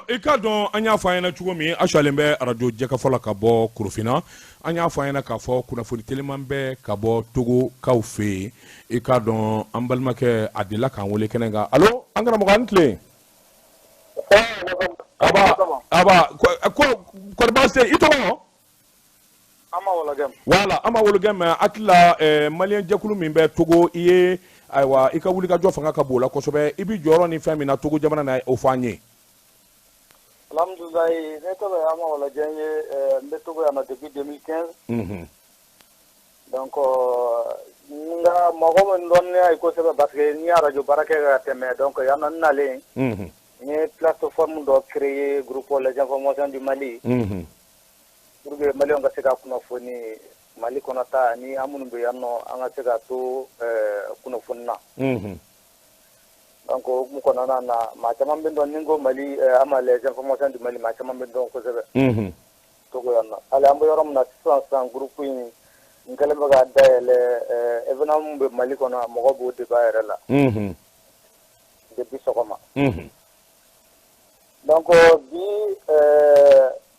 I k'a dɔn, an y'a fɔ an ɲɛna cogo min, asalen bɛ arajo Jɛkafɔ la ka bɔ Korofina. An y'a fɔ an ɲɛna k'a fɔ kunnafoni teliman bɛ ka bɔ Togokaw fɛ yen. I k'a dɔn, an balimakɛ a delila k'an wele kɛnɛ kan. Allo, an karamɔgɔ, an tilen. Aba aba ko kɔri baasi tɛ? I tɔgɔ? Wala an ma wolokɛ mɛ hakili la. Maliyɛn jɛkulu min bɛ Togo, i ye, ayiwa, i ka wulikajɔ fanga ka bon o la kosɛbɛ. I bɛ jɔyɔrɔ ni fɛn min na Togo jamana na, o fɔ an ye. Alhamdulilayi, ne tɔgɔ ye Ama Walajɛ ye. N bɛ Togo yan nɔ depuis 2015. Donc n ka mɔgɔ min dɔnniya ye kosɛbɛ, parce que n ye arajo baara kɛ ka tɛmɛ. Donc yan nɔ, n nalen, n ye plateforme dɔ créer, groupe les informations du Mali, pour que maliyɛnw ka se ka kunnafoni Mali kɔnɔ ta ni an minnu bɛ yan nɔ, an ka se ka to kunnafoni na. Donc o hukumu kɔnɔna na, maa caman bɛ dɔn ni n ko Mali, Ama les informations du Mali, maa caman bɛ dɔn kosɛbɛ Togo yan nɔ. Hali an bɛ yɔrɔ min na sisan sisan, groupe in, n kɛlen bɛ ka dayɛlɛ. Événement min bɛ Mali kɔnɔ, mɔgɔ b'o débat yɛrɛ la depuis sɔgɔma. Donc bi,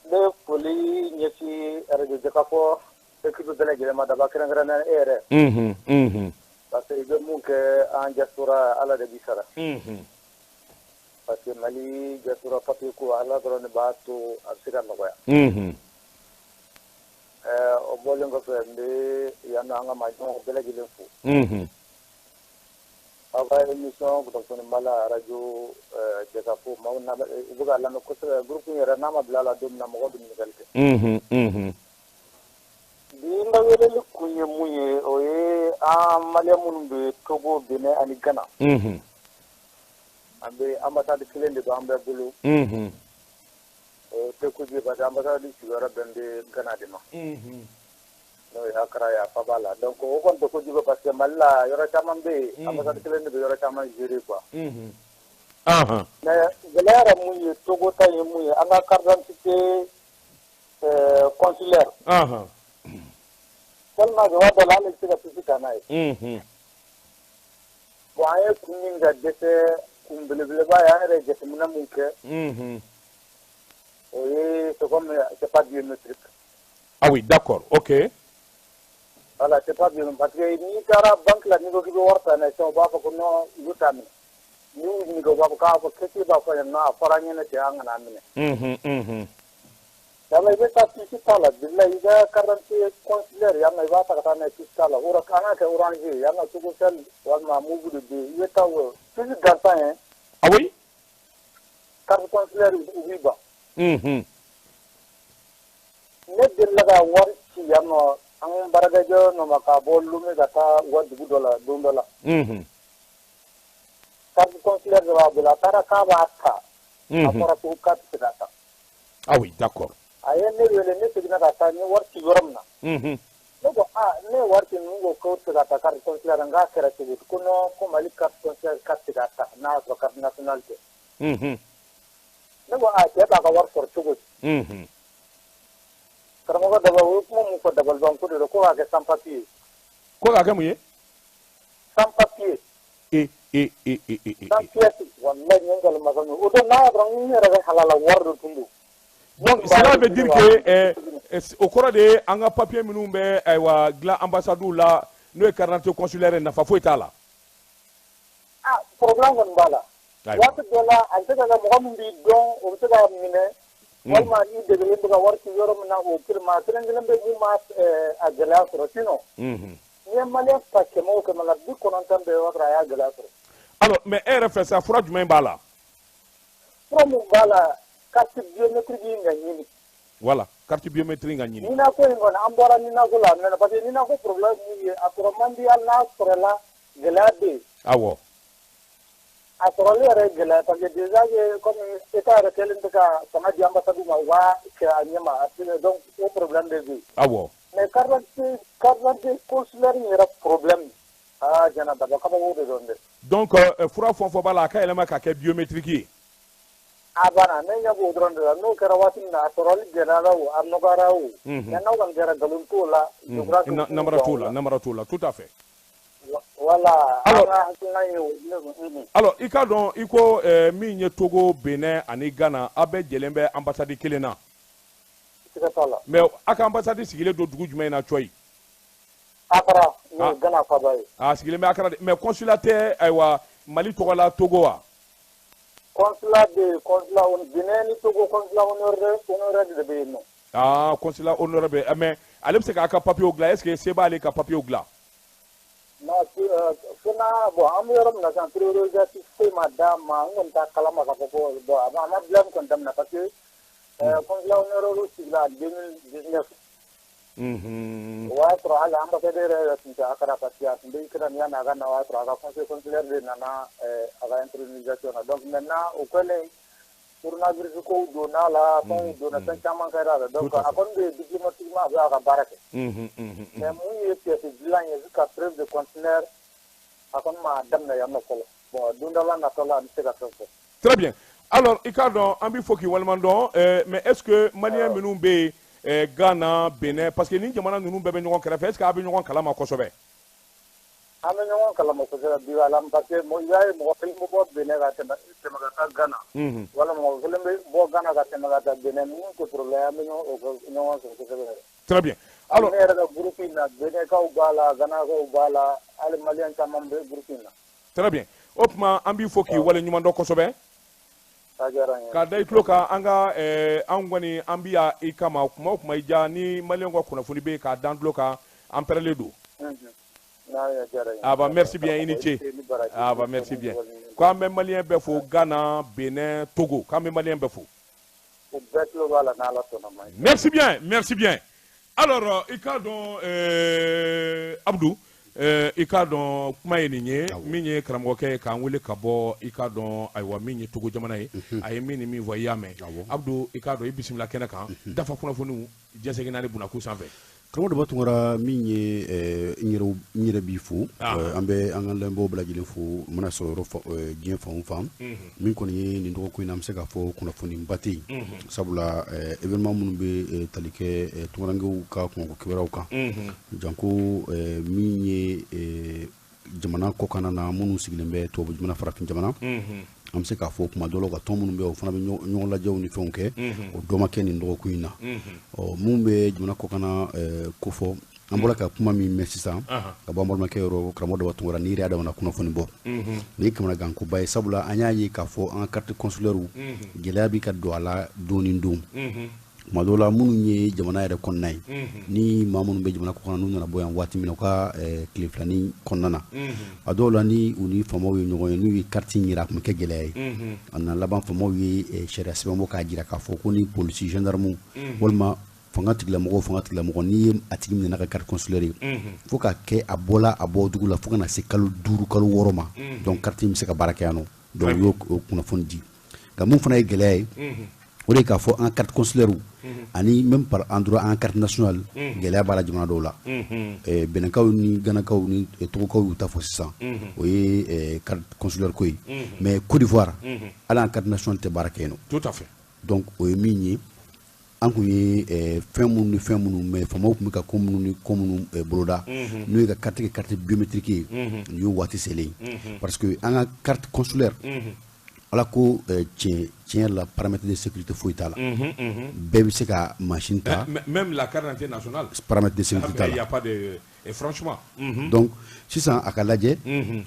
n bɛ foli ɲɛsin arajo Jɛkafɔ équipe bɛɛ lajɛlen ma, daba kɛrɛnkɛrɛnnenya e yɛrɛ, parce que i bɛ mun kɛ an diaspora, Ala de b'i sara, parce que Mali diaspora papier ko, Ala dɔrɔn de b'a to a bɛ se ka nɔgɔya. O bɔlen kɔfɛ, n bɛ yan nɔ an ka maa ɲɔgɔn bɛɛ lajɛlen fo. Aw ka émission kunnafoni la, arajo Jɛkafɔ, maaw u bɛ ka lamɛn kosɛbɛ. Groupe in yɛrɛ, n'a ma bila a la don min na, mɔgɔw bɛ ɲininkali kɛ. Bi, n ka weleli kun ye mun ye? O ye an maliyɛn minnu bɛ Togo, Benin ani Ghana. An bɛ ambassade kelen de b'an bɛɛ bolo. O tɛ kojugu ye, parce que ambassade sigiyɔrɔ bɛn bɛ Ghana de ma, n'o ye Accra ye, a faaba la. Donc o kɔni tɛ kojugu ye, parce que Mali la, yɔrɔ caman bɛ yen, ambassade kelen de bɛ yɔrɔ caman gérer quoi. Mais gɛlɛya yɛrɛ mun ye, Togo ta ye mun ye, an ka carte d'identité consulaire, tellement que waati dɔ la, hali i tɛ se ka puce ta n'a ye. Bon, an ye kun min ka dɛsɛ, kun belebeleba ye, an yɛrɛ ye jateminɛ mun kɛ, o ye c'est comme c'est pas biométrique. Ah oui, d'accord, ok. Voilà, c'est pas biométrique, parce que n'i taara banque la, n'i ko k'i bɛ wari ta n'a ye sisan, u b'a fɔ ko non, olu t'a minɛ. N'i y'u ɲininka, u b'a fɔ k'a fɔ caissier b'a fɔ ɲɛna non, a fɔra an ɲɛna ten, an kana minɛ. Yala i bɛ taa puce t'a la, bilahi, i ka carte d'identité consulaire yan nɔ, i b'a ta ka taa n'a ye puce t'a la. An ka kɛ Orange ye yan nɔ, Togocel walima Moov de bɛ yen, i bɛ taa o puce gansan ye. Ah oui. Carte consulaire, u b'i ban. Ne delila ka wari ci yan nɔ an baarakɛjɔ nɔ ma, k'a bɔ Lomé ka taa u ka dugu dɔ la don dɔ la. Carte consulaire de b'a bolo, a taara k'a b'a ta, a fɔra ko k'a tɛ se k'a ta. Ah oui, d'accord. A ye ne wele, ne seginna ka taa, n ye wari ci yɔrɔ min na. Ne ko aa, ne ye wari ci, ninnu ko k'o tɛ se ka ta carte consulaire. N k'a kɛra cogo di? Ko non, ko Mali carte consulaire k'a tɛ se k'a ta n'a y'a sɔrɔ carte nationale tɛ. Ne ko aa, cɛ b'a ka wari sɔrɔ cogo di? Karamɔgɔ Daba, o ye kuma mun fɔ, dabaliban ko de don, ko k'a kɛ sans papier. Ko k'a kɛ mun ye? Sans papier. E e e e e e. Sans pièce, wallahi, n ye nkalon ma fɛn min o don, n'a y'a sɔrɔ n yɛrɛ bɛ halala wari de tun don. Donc cela veut dire que o kɔrɔ de ye, an ka papier minnu bɛ, ayiwa, dilan ambassade la, n'o ye carte d'identité consulaire ye, nafa foyi t'a la. Ah, problème kɔni b'a la. Waati dɔ la, a bɛ se ka kɛ mɔgɔ min b'i dɔn, o bɛ se ka minɛ, walima i degelen bɛ ka wari ci yɔrɔ min na, o kelen maa kelen kelen bɛ mun ma a gɛlɛya sɔrɔ. Sinon, n'i ye maliyɛn ta 100 o 100 la, 90 bɛɛ b'a sɔrɔ a y'a gɛlɛya sɔrɔ. Alors, mais e yɛrɛ fɛ sa, fura jumɛn b'a la? Fura mun b'a la? Carte biométrique in ka ɲini. Voilà, carte biométrique ka ɲini. NINA ko in kɔni, an bɔra NINA ko la a mɛnna, parce que NINA ko problème mun ye, a sɔrɔ man di, hali n'a sɔrɔla, gɛlɛya bɛ yen. A sɔrɔli yɛrɛ ye gɛlɛya, parce que déjà que comme état yɛrɛ kɛlen tɛ ka fanga di ambassade ma, u b'a kɛ a ɲɛ ma, a tɛ. Donc o problème de bɛ yen. Mais carte d'identité consulaire in yɛrɛ problème, aa, jana daba kabako de don dɛ. Donc fura fɛn o fɛn b'a la, a ka yɛlɛma ka kɛ biométrique ye. A banna, ne ɲɛ b'o dɔrɔn de la. N'o kɛra waati min na, a sɔrɔli gɛlɛyara o, a nɔgɔyara o, mais n'aw kɔni kɛra, nkalon t'o la. Namara t'o la, namara t'o la, tout à fait. Voilà. Alors i k'a dɔn i ko min ye Togo, Benin ani Ghana, aw bɛɛ jɛlen bɛ ambassade kelen na. Siga t'a la. Mais aw ka ambassade sigilen don dugu jumɛn na Cɔyi? Accra, n'o ye Ghana faaba ye. A sigilen bɛ Accra de, mais consulat tɛ ayiwa Mali tɔgɔ la Togo wa? Consulat bɛ yen, consulat Benin ni Togo, consulat honoraire de bɛ yen nɔ. Ah, consulat honoraire bɛ yen, mais ale bɛ se k'a ka papier dilan, est ce que se b'ale ka papier dilan? Non, fana bon, an bɛ yɔrɔ min na sisan, prérogative foyi ma d'a ma, n kɔni t'a kalama k'a fɔ ko bon, a ma dilanni kɔni daminɛ parce que consulat honoraire sigila en 2019. O y'a sɔrɔ hali ambassadeur yɛrɛ tun tɛ Accra parce que a tun bɛ Ukraine, yanni a ka na, o y'a sɔrɔ a ka conseil consulaire de nana a ka intronisation na. Donc maintenant o kɛlen, coronavirus kow donna la, fɛnw donna, fɛn caman kɛra la, donc a kɔni bɛ diplomatiquement a bɛ a ka baara kɛ. Mais mun ye pièce dilan ye jusqu'à preuve de contraire, a kɔni m'a daminɛ yan nɔ fɔlɔ. Bon, don dɔ la natɔ la, an bɛ se ka fɛn fɔ. Très bien. Alors i k'a dɔn an b'i fɔ k'i waleɲuman dɔn, mais est ce que malien minnu bɛ yen Ghana, Benin, parce que nin jamana ninnu bɛɛ bɛ ɲɔgɔn kɛrɛfɛ, est ce que a bɛ ɲɔgɔn kalama kosɛbɛ? An bɛ ɲɔgɔn kalama kosɛbɛ bi ala, parce que i b'a ye mɔgɔ kelen bɛ bɔ Benin ka tɛmɛ ka taa Ghana, wala mɔgɔ kelen bɛ bɔ Ghana ka tɛmɛ ka taa Benin, ninnu tɛ problème, an bɛ ɲɔgɔn sɔrɔ kosɛbɛ yɛrɛ. Très bien. Alors ne yɛrɛ ka groupe in na, Beninkaw b'a la, Ghanakaw b'a la, hali malien caman bɛ groupe in na. Très bien. O tuma an b'i fɔ k'i waleɲuman dɔn kosɛbɛ. K'a da i tulo kan, an ka an kɔni an bɛ yan i kama, kuma o kuma i diya ni maliyɛnw ka kunnafoni bɛ yen k'a da an tulo kan, an pɛrɛlen don. Ah bah merci bien, i ni ce. Ah bah merci bien. Ko an bɛ maliyɛn bɛɛ fo Ghana, Benin, Togo, k'an bɛ maliyɛn bɛɛ fo. Merci bien, merci bien. Alors i k'a dɔn Abdou, i k'a dɔn kuma ye nin ye, min ye karamɔgɔkɛ ye k'an wele ka bɔ i k'a dɔn ayiwa min ye Togo jamana ye, a ye min ni min fɔ i y'a mɛn. Abdou, i k'a dɔn i bisimila kɛnɛ kan, dafa kunnafoniw jɛnsɛn naani bunakun sanfɛ. Karamɔgɔ Daba Tunkara, min ye n yɛrɛ b'i fo, an bɛ an ka lamɛnbaaw bɛɛ lajɛlen fo, u mana sɔrɔ yɔrɔ diɲɛ fan o fan. Min kɔni ye nin dɔgɔkun in na, an bɛ se k'a fɔ kunnafoniba tɛ yen, sabula événement minnu bɛ tali kɛ tunkarankew ka kunko kibaruyaw kan, janko min ye jamana kɔkanna na minnu sigilen bɛ tubabu jamana, farafin jamana, an bɛ se k'a fɔ kuma dɔ la u ka tɔn minnu bɛ yen, o fana bɛ ɲɔgɔn lajɛw ni fɛnw kɛ, o dɔ ma kɛ nin dɔgɔkun in na. Ɔ mun bɛ jamana kɔkanna kofɔ, an bɔra ka kuma min mɛn sisan ka bɔ an balimakɛ yɔrɔ karamɔgɔ Daba Tunkara, n'i yɛrɛ y'a damana kunnafoni bɔ, nin ye kamanagankoba ye, sabula an y'a ye k'a fɔ an ka carte consulaire gɛlɛya bɛ ka don a la don ni don. Tuma dɔw la minnu ye jamana yɛrɛ kɔnɔna ye, ni maa minnu bɛ jamana kɔnɔ n'u nana bɔ yan waati min na u ka tile filanin kɔnɔna na, a dɔw la ni u ni faamaw ye ɲɔgɔn ye, n'u ye carte in yira, a tun bɛ kɛ gɛlɛya ye. A nana laban faamaw ye sariya sɛbɛn bɔ k'a jira k'a fɔ ko ni polisi, gendarme walima fanga tigilamɔgɔ n'i ye a tigi minɛ n'a ka carte consulaire ye, fo ka kɛ a bɔla a bɔ dugu la fo ka na se kalo 5 kalo 6 ma, donc carte in bɛ se ka baara kɛ yan nɔ. Donc u y'o kunnafoni di. Nka mun fana ye gɛlɛya ye, o de ye k'a fɔ an ka carte consulaire ani même par endroit an ka carte nationale, gɛlɛya b'a la jamana dɔw la. Beninkaw ni Ghanakaw ni Togokaw y'u ta fɔ sisan, o ye carte consulaire ko ye, mais Côte d'Ivoire hali an carte nationale tɛ baara kɛ yen nɔ. Tout à fait. Donc o ye min ye, an kun ye fɛn minnu ni fɛn minnu mɛn, faamaw tun bɛ ka ko minnu ni ko minnu boloda, n'o ye ka carte kɛ carte biométrique ye, nin y'o waati selen ye, parce que an ka carte consulaire, ala ko tiɲɛ yɛrɛ la, paramètre de sécurité foyi t'a la, bɛɛ bɛ se ka machine ta. Même la carte d'identité nationale, paramètre de sécurité t'a la. Il y a pas de, et franchement. Donc sisan a ka lajɛ,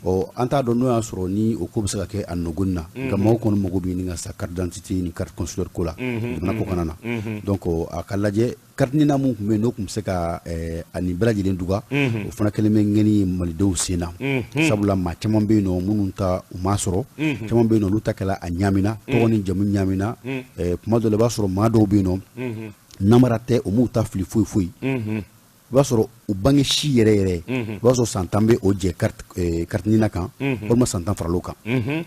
ɔ an t'a dɔn n'o y'a sɔrɔ ni o ko bɛ se ka kɛ a nɔgɔni na, nka maaw kɔni mago bɛ ɲini ka sa carte d'identité ni carte consulaire ko la jamana kɔkanna na. Donc a ka lajɛ carte NINA mun tun bɛ yen, n'o tun bɛ se ka a nin bɛɛ lajɛlen duga, o fana kɛlen bɛ ŋɛni ye malidenw sen na, sabula maa caman bɛ yen nɔ minnu ta u m'a sɔrɔ, caman bɛ yen nɔ olu ta kɛla a ɲaamina, tɔgɔ ni jamu ɲaamina. Kuma dɔ la i b'a sɔrɔ maa dɔw bɛ yen nɔ namara tɛ, u m'u ta fili foyi foyi, i b'a sɔrɔ u bange si yɛrɛ yɛrɛ, i b'a sɔrɔ san 10 bɛ o jɛ carte NINA kan, walima san 10 faral'o kan.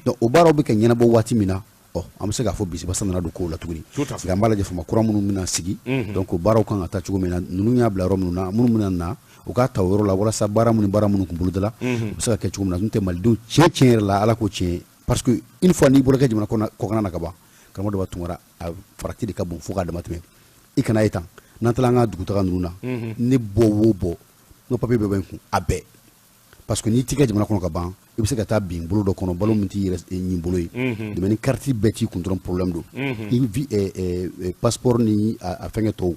Donc o baaraw bɛ ka ɲɛnabɔ waati min na, ɔ an bɛ se k'a fɔ bisibasa nana don kow la tuguni. Nka an b'a lajɛ faama kura minnu bɛna sigi, donc o baaraw kan ka taa cogo min na, ninnu y'a bila yɔrɔ minnu na, minnu bɛna na u k'a ta o yɔrɔ la, walasa baara minnu tun bolodala, u bɛ se ka kɛ cogo min na. N'o tɛ malidenw tiɲɛ tiɲɛ yɛrɛ la, ala ko tiɲɛ, parce que une fois n'i bɔra kɛ jamana kɔkanna na ka ban, karamɔgɔ Daba Tunkara, a farati de ka bon fo k'a dama tɛmɛ. I kana ye tan, n'an taara an ka dugutaga ninnu na, ne bɔ wo bɔ, n ka papier bɛɛ bɛ n kun a bɛɛ, Parce que n'i t'i ka jamana kɔnɔ ka ban, i bɛ se ka taa bin bolo dɔ kɔnɔ, balo min t'i yɛrɛ ɲin bolo ye. Mais ni carte bɛɛ t'i kun dɔrɔn, problème don. I vi passeport ni a fɛngɛ tɔw,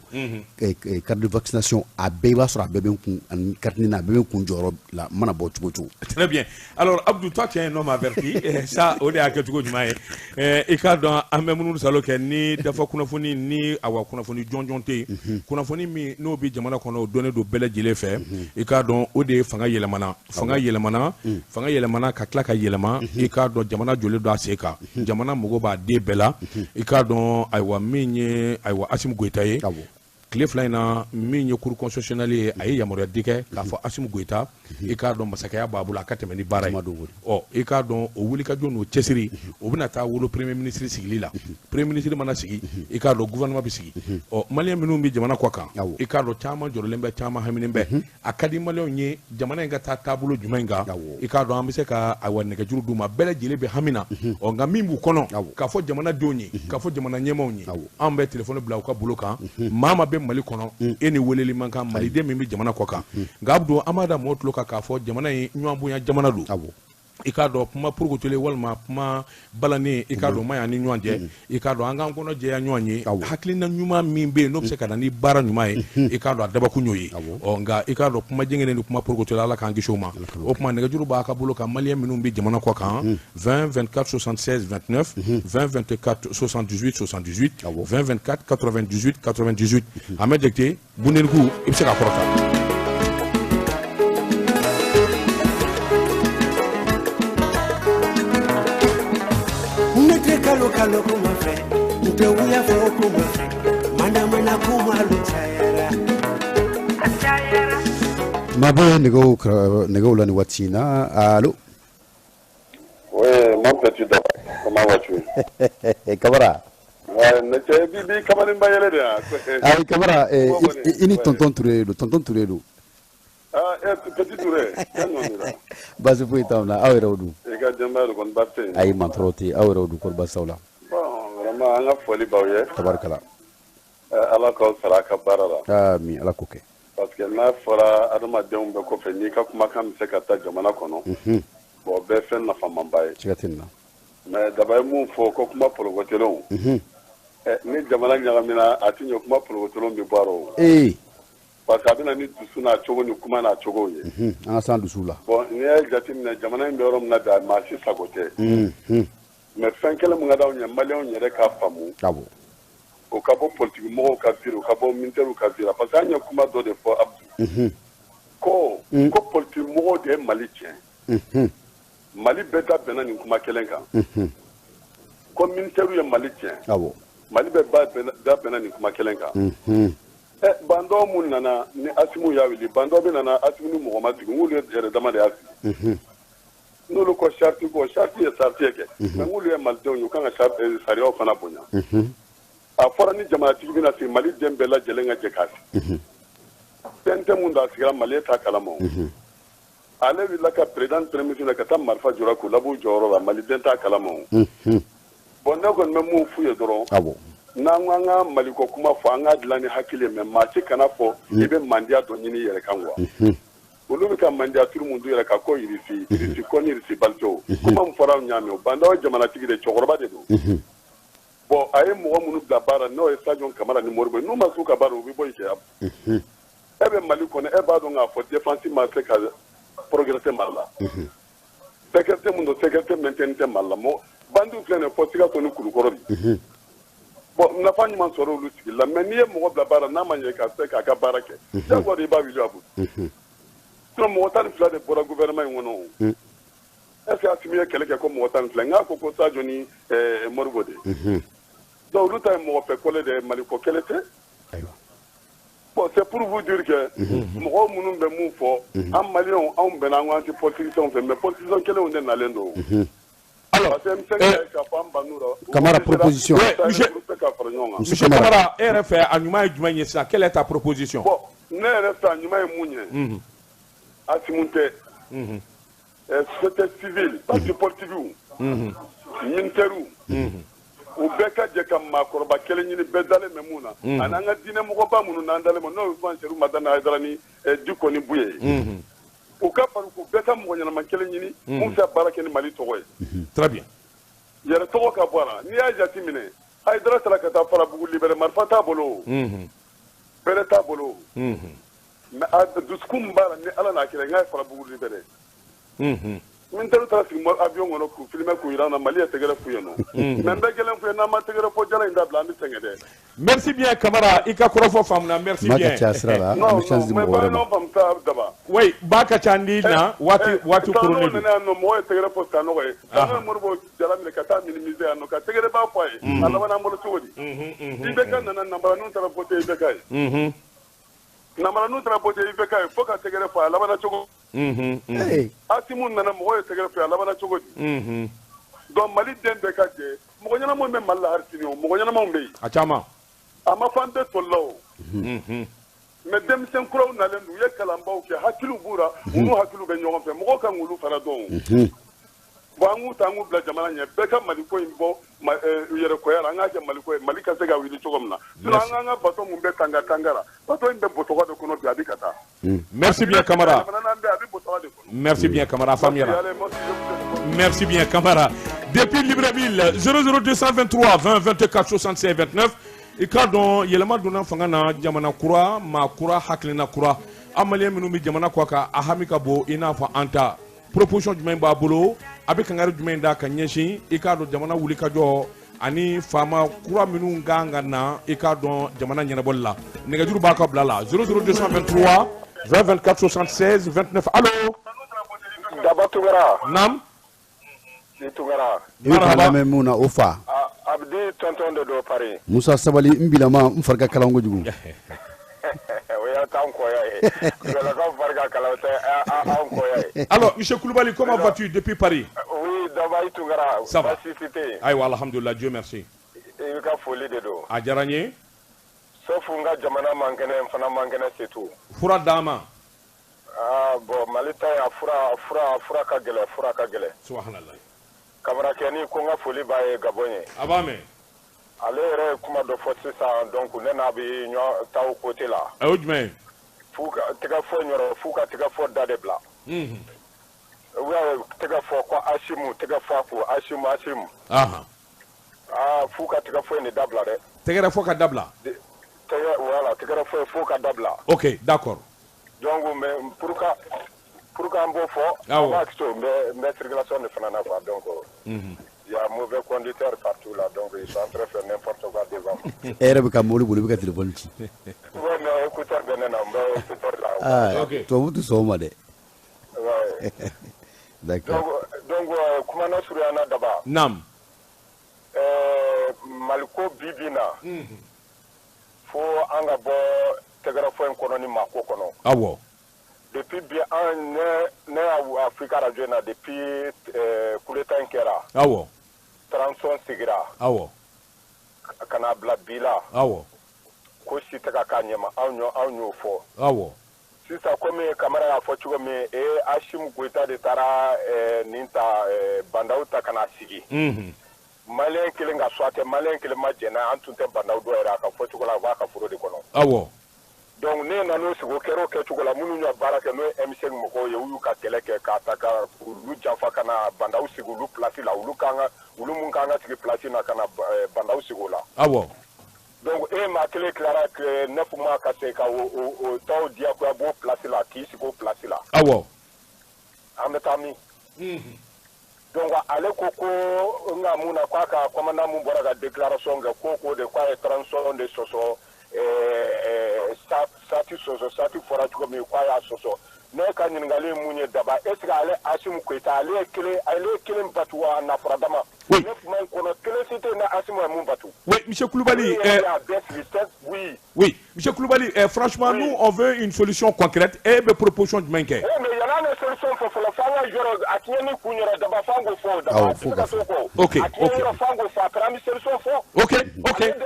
carte de vaccination, a bɛɛ i b'a sɔrɔ a bɛɛ bɛ n kun, ani carte NINA, a bɛɛ bɛ n kun jɔyɔrɔ la, n mana bɔ cogo o cogo. Très bien. Alors Abdou, toi tu es un homme averti. Ça, o de y'a kɛcogo ɲuman ye. I k'a dɔn an bɛ minnu salo kɛ ni dafa kunnafoni ni awa kunnafoni jɔnjɔn tɛ yen. Kunnafoni min n'o bɛ jamana kɔnɔ, o dɔnnen don bɛɛ lajɛlen fɛ. I k'a dɔn o de ye fanga yɛlɛmana. Fanga yɛlɛmana, fanga yɛlɛmana ka tila ka yɛlɛma. I k'a dɔn jamana jɔlen don a sen kan. Jamana mago b'a den bɛɛ la. I k'a dɔn ayiwa min ye ayiwa Assimi Goïta ye. Tile 2 in na, min ye cour constitutionnelle ye, a ye yamaruya di kɛ k'a fɔ Assimi Goïta, i k'a dɔn masakɛya b'a bolo, a ka tɛmɛ ni baara ye. Ɔ i k'a dɔn o wulikajɔ n'o cɛsiri, o bɛna taa wolo premier ministre sigili la. Premier ministre mana sigi, i k'a dɔn gouvernement bɛ sigi. Ɔ maliyɛn minnu bɛ jamana kɔ kan, i k'a dɔn caman jɔrɔlen bɛ, caman haminen bɛ. A ka di maliyɛnw ye jamana in ka taa taabolo jumɛn kan? I k'a dɔn an bɛ se ka ayiwa nɛgɛjuru d'u ma, bɛɛ lajɛlen bɛ hami na. Ɔ nka min b'u kɔnɔ k'a fɔ jamanadenw ye, k'a fɔ jamana ɲɛmaaw ye, an bɛ telefɔni bila u ka bolo kan. Maa maa bɛ Mali kɔnɔ, e ni weleli man kan maliden min bɛ jamana kɔ kan. Nka Abdou, an b'a da mɔgɔw tulo kan k'a fɔ jamana in ɲɔgɔn bonya jamana don. I k'a dɔn kuma porokotolen walima kuma balannen, i k'a dɔn ma y'an ni ɲɔgɔn cɛ. I k'a dɔn an k'an kɔnɔ jɛya ɲɔgɔn ye. Hakilina ɲuman min bɛ yen n'o bɛ se ka na ni baara ɲuman ye, i k'a dɔn a dabakun y'o ye. Ɔ nka i k'a dɔn kuma jɛngɛnen ni kuma porokotolen, Ala k'an kisi o ma. O tuma nɛgɛjuru b'a ka bolo kan, maliyɛn minnu bɛ jamana kɔ kan, 20 24 76 29, 20 24 78 78, 20 24 98 98. Ahmed Diakité, Bundeniku, i bɛ se k'a kɔrɔta. Kalo kalo kuma fɛ, n tɛ wuya fɔ kuma fɛ, mana mana kuma lu cayara, a cayara. Maa bɛ nɛgɛw la nin waati in na. Allo. Oui, mon petit doc, comment vas-tu? Kamara. Ouais, ne cɛ bi kamalenba yɛlɛ de yan. Ayi Kamara, i ni tonton Touré don, tonton Touré don. Ah, petit Touré, kan nɔ la. Baasi foyi t'anw na, aw yɛrɛw dun? I ka denbaya don, kɔni baasi tɛ yen? Ayi, mantɔrɔ tɛ yen, aw yɛrɛw dun, kɔri baasi t'aw la? Bon, vraiment an ka foli b'aw ye. Tabarikala. Ala k'aw sara a ka baara la. Ami, Ala k'o kɛ. Parce que n'a fɔra adamadenw bɛɛ kɔfɛ, n'i ka kumakan bɛ se ka taa jamana kɔnɔ, bon, o bɛɛ fɛn nafamanba ye. Siga tɛ nin na. Mais daba ye mun fɔ ko kuma porokotelenw, ni jamana ɲagamina, a tɛ ɲɛ, kuma porokotelenw bɛ bɔ a rɔ o. Ee. Parce que a bɛ na ni dusu n'a cogo ni kuma n'a cogo ye. An ka s'an dusu la. Bon, n'i y'a jateminɛ, jamana in bɛ yɔrɔ min na bi, a maa si sago tɛ. Mais fɛn kelen min ka d'anw ye, maliyɛnw yɛrɛ k'a faamu. Awɔ. O ka bɔ politique mɔgɔw ka vie, o ka bɔ militaires ka vie la. Parce que an ye kuma dɔ de fɔ Abdou. Ko ko politique mɔgɔw de ye Mali tiɲɛ. Mali bɛɛ da bɛnna nin kuma kelen kan. Ko militaires ye Mali tiɲɛ. Awɔ. Mali bɛɛ da bɛnna nin kuma kelen kan. Bandɔ mun nana ni Assimi y'a wuli, bandɔ bɛ nana Assimi ni mɔgɔ ma sigi, n'olu yɛrɛ dama de y'a sigi. N'olu ko charte, ko charte ye charte ye kɛ, mais n'olu ye malidenw ye, u kan ka sariyaw fana bonya. A fɔra ni jamanatigi bɛna sigi, Mali den bɛɛ lajɛlen ka jɛ k'a sigi. CNT mun da sigira, Mali t'a kalama o. Ale wulila ka président premier ministre ka taa marifa jɔra k'u labɔ u jɔyɔrɔ la, maliden t'a kalama o. Bon, ne kɔni bɛ mun f'u ye dɔrɔn. Awɔ. N'an ko an ka Maliko kuma fɔ, an k'a dilan ni hakili ye, mais maa si kana fɔ i bɛ mandiya dɔ ɲini i yɛrɛ kan quoi. Olu bɛ ka mandiya turu mun d'u yɛrɛ kan, ko Irisi, Irisi ko ni Irisi balitew. Kuma min fɔra anw y'a mɛn o. Bandaw ye jamanatigi de, cɛkɔrɔba de don. Bon, a ye mɔgɔ minnu bila baara, n'o ye Sadio Kamara ni Moribo ye, n'u ma s'u ka baara, u bɛ bɔ yen kɛ. E bɛ Mali kɔnɔ, e b'a dɔn k'a fɔ défense ma se ka progresser Mali la. Sécurité mun don, sécurité maintenue tɛ Mali la. Mɔ bandiw filɛ nin ye fɔ Sikaso ni Kulukɔrɔ bi. Bon, nafa ɲuman sɔrɔ olu sigi la, mais n'i ye mɔgɔ bila baara, n'a ma ɲɛ ka se k'a ka baara kɛ, diyagoya de i b'a wuli a bolo. Sinon mɔgɔ 12 de bɔra gouvernement in kɔnɔ o. Est ce que Assimi ye kɛlɛ kɛ ko mɔgɔ 12? N k'a ko ko Sadio ni Moribo de. Donc olu ta ye mɔgɔ fɛ kɔlɛ de ye, Mali ko kɛlɛ tɛ. Bon, c'est pour vous dire que mɔgɔw minnu bɛ mun fɔ, an maliyɛnw, anw bɛnna an ko an tɛ politiciens fɛ, mais politiciens kelenw de nalen don. Alors, Kamara, proposition. Monsieur Kamara, e yɛrɛ fɛ a ɲuman ye jumɛn ye sisan? Quelle est ta proposition? Bon, ne yɛrɛ fɛ a ɲuman ye mun ye? Assimi tɛ. Société civile, parti politique, militaire, u bɛɛ ka jɛ ka maakɔrɔba kelen ɲini, bɛɛ dalen bɛ mun na, ani an ka diinɛ mɔgɔba minnu n'an dalen bɛ, n'o ye Ousmane Cherif Madani Haidara ni Dicko ni Bouye ye. U ka fara u bɛɛ ka mɔgɔ ɲɛnama kelen ɲini mun bɛ se ka baara kɛ ni Mali tɔgɔ ye. Très bien. Yɛrɛ tɔgɔ ka bɔ a la. N'i y'a jate minɛ, Hayidara taara ka taa Farabugu libéré, marifa t'a bolo, bɛrɛ t'a bolo, mais a dusukun min b'a la, ni Ala n'a kira, n k'a ye Farabugu libéré. Militaire taara sigi avion kɔnɔ k'u filmer k'u jira an na. Mali ye tɛgɛrɛ f'u ye nɔ, mais n bɛ gɛlɛn f'u ye, n'an ma tɛgɛrɛ fɔ jala in dabila, an bɛ sɛgɛn dɛ. Merci bien Kamara, i ka kɔrɔfɔ faamuna, merci Maa bien. ka ca sira la, an Non bɛ chance non di mais mɔgɔ wɛrɛ baara ma. ɲɔgɔn faamu sa daba. Oui, ba ka ca ni na waati waati Sanogo koronnen don. nana yan nɔ, mɔgɔ ye tɛgɛrɛ fɔ Sanogo ye. Sanogo ye Modibo Jara minɛ ka taa minimiser yan nɔ, ka tɛgɛrɛ b'a fɔ a ye, a laban an bolo cogo di? IBK nana, Nanbara ninnu taara voter IBK ye. Nanbara ninnu taara voter IBK ye fo ka tɛgɛrɛ fɔ a labanna cogo. Asimu nana, mɔgɔ ye tɛgɛrɛ fɔ a labanna cogo di? Donc Mali den bɛɛ ka jɛ, mɔgɔ ɲɛnamaw bɛ Mali la hali sini, o mɔgɔ ɲɛnamaw bɛ yen. A caman. A ma fɔ an bɛɛ tolila o, mais denmisɛn kuraw nalen don, u ye kalanbaw kɛ, hakiliw b'u la, u n'u hakiliw bɛ ɲɔgɔn fɛ, mɔgɔw kan k'olu fana dɔn. Bon, an k'u ta, an k'u bila jamana ɲɛ, bɛɛ ka Maliko in bɔ yɛrɛkɔya la, an k'a kɛ Maliko ye, Mali ka se ka wuli cogo min na. Sinon an k'an ka bateau mun bɛ tanga tanga la, bateau in bɛ botɔgɔ de kɔnɔ bi, a bɛ ka taa. Merci bien Kamara. Jamana n'an bɛɛ, a bɛ botɔgɔ de kɔnɔ. Merci bien Kamara, faamuyara. Allez, merci, je vous aime. Merci bien Kamara. Depuis Libreville, 00223 20 24 65 29. I k'a dɔn yɛlɛma donna fanga na, jamana kura, maa kura, hakilina kura. An maliyɛn minnu bɛ jamana kɔ kan, a hami ka bon i n'a fɔ an ta. Proposition jumɛn b'a bolo? A bɛ kangari jumɛn da ka ɲɛsin i k'a dɔn jamana wuli ka jɔ ani faama kura minnu kan ka na i k'a dɔn jamana ɲɛnabɔli la? Nɛgɛjuru b'a ka bila la, 00223 20 24 76 29. Allo? Daba Tunkara. Naam. Si Tunkara. I bɛ k'an lamɛn mun na, o fa. Abdi tonton de don Paris. Musa, sabali, n bilama, n fari ka kalan kojugu. O y'a t'anw kɔya ye. Kulubaliakaw fari ka kalan, o tɛ anw kɔya ye. Alors, monsieur Koulibaly, comment vas-tu depuis Paris? Oui, Daba Tunkara. Ça va. Baasi si tɛ yen. Ayiwa, alhamdulillah, Dieu merci. I ka foli de don. A diyara n ye. Sauf n ka jamana man kɛnɛ, n fana man kɛnɛ, c'est tout. Fura d'an ma. Ah bon, Mali ta ye, a fura ka gɛlɛn, fura ka gɛlɛn. Subhanallah. Kamarakɛni ko n ka foli b'a ye Gabon ye. A b'a mɛn. Ale yɛrɛ ye kuma dɔ fɔ sisan, donc ne n'a bɛ ɲɔgɔn taw côté la. A y'o jumɛn ye? F'u ka tɛgɛ fɔ ɲɔrɔ, f'u ka tɛgɛ fɔ da de bila. U y'a tɛgɛ fɔ ko Asimu, tɛgɛ fɔ a ko Asimu, Asimu. Aa, f'u ka tɛgɛ fɔ in de dabila dɛ. Tɛgɛrɛ fɔ ka dabila. Tɛgɛ, voilà, tɛgɛrɛ fɔ f'u ka dabila. Ok, d'accord. Donc mais pour que an b'o fɔ. Awɔ. An b'a to n bɛ circulation de fana na quoi, donc il y a mauvais conducteur partout là, donc ils sont en train de faire n'importe quoi devant moi. E yɛrɛ bɛ ka mobili boli, i bɛ ka téléphone ci. Ouais, mais écouteur bɛ ne na, n bɛ écouteur la. Aa. Ok. Tubabu tɛ sɔn o ma dɛ. Ouais. D'accord. Donc kuma na surunya na, Daba. Naam. Maliko bi bi na, fo an ka bɔ tɛgɛrɛfɔ in kɔnɔ ni maako kɔnɔ. Awɔ. Depuis bi, an ne y'a Afrique radio na depuis coup d'état in kɛra. Transition sigira. Ka na bila bi la. Ko si tɛ ka k'a ɲɛma, anw y'o fɔ. Sisan, komi Kamara y'a fɔ cogo min, e Asimu Goyita de taara nin ta, Bah N'Daw ta ka na sigi. Maliyɛn kelen ka so a tɛ, maliyɛn kelen ma jɛn n'a ye, an tun tɛ Bah N'Daw dɔ yɛrɛ, a ka fɔ cogo la, a b'a ka foro de kɔnɔ. Donc ne nan'o sigi, o kɛra o kɛcogo la, minnu y'u baara kɛ, n'o ye M5 mɔgɔw ye, u y'u ka kɛlɛ kɛ k'a ta ka olu janfa ka na Bah N'Daw sigi olu place la, olu kan ka, olu mun kan ka sigi place na, ka na Bah N'Daw sigi o la. Donc e maa kelen tilara tile 9 mois ka se ka o taw diyagoya b'o place la k'i sigi o place la. An bɛ taa min? Donc ale ko ko nka mun na k'a ka commandant mun bɔra ka déclaration kɛ, ko ko de k'a ye transition de sɔsɔ, sati sɔsɔ, sati fɔra cogo min k'a y'a sɔsɔ. Ne ka ɲininkali ye mun ye, Daba? Est ce que ale Asimu Goyita, ale ye kelen batu wa nafara dama? Oui. Ne kuma in kɔnɔ, kelen si tɛ yen ni Asimu ye mun batu. Oui, monsieur Koulibaly, Ale y'a bɛɛ sigi oui. Oui, monsieur Koulibaly, franchement, Oui. nous, on veut une solution concrète. Et bɛ proposition jumɛn kɛ? Oui, mais yan'an ka solution fɔ fɔlɔ, f'an ka yɔrɔ a tiɲɛni kun yɔrɔ, Daba, f'an k'o fɔ, Daba. Awɔ, A tɛ fo se ka ka t'o kɔ. Ok, A tiɲɛni ok. yɔrɔ, f'an k'o fɔ, après an bɛ solution fɔ. Ok.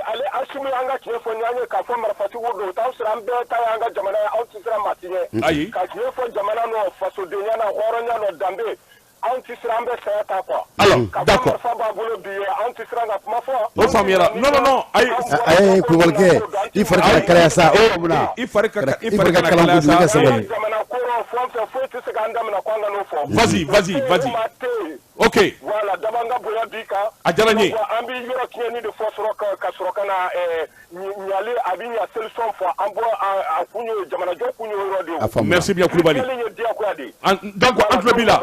Ale Asimu, an ka tiɲɛ fɔ ɲɔgɔn ye k'a fɔ marifatigiw don, o t'anw sira, an bɛɛ ta y'an ka jamana ye, anw tɛ siran maa si ɲɛ. Ayi. Ka tiɲɛ fɔ jamana nɔ, fasodenya na, hɔrɔnya nɔ, danbe, anw tɛ siran, an bɛ saya ta quoi. Alors, K'a fɔ d'accord. marifa b'a bolo bi ye, anw tɛ siran ka kuma fɔ. O faamuyara. Non, non, non. Ayi. Ayi, Kulubalikɛ, i fari kana kalaya sa, o mun na? I fari ka I fari ka kalan kojugu, i ka sabali. Jamana ko rɔ fɛn o fɛn. tɛ foyi tɛ se k'an daminɛ ko an ka n'o fɔ. Vas-y, vas-y, vas-y. Ok. Voilà, d'abord n ka bonya b'i kan. A diyara n ye. An bɛ yɔrɔ tiɲɛni de fɔ sɔrɔ ka sɔrɔ ka na ɲali a bɛ ɲa solution fɔ an bɔ a kun y'o jamanajɔ kun y'o yɔrɔ de ye. Merci bien Kulubali. Kelen ye diyagoya de ye. Donc an tulo b'i la.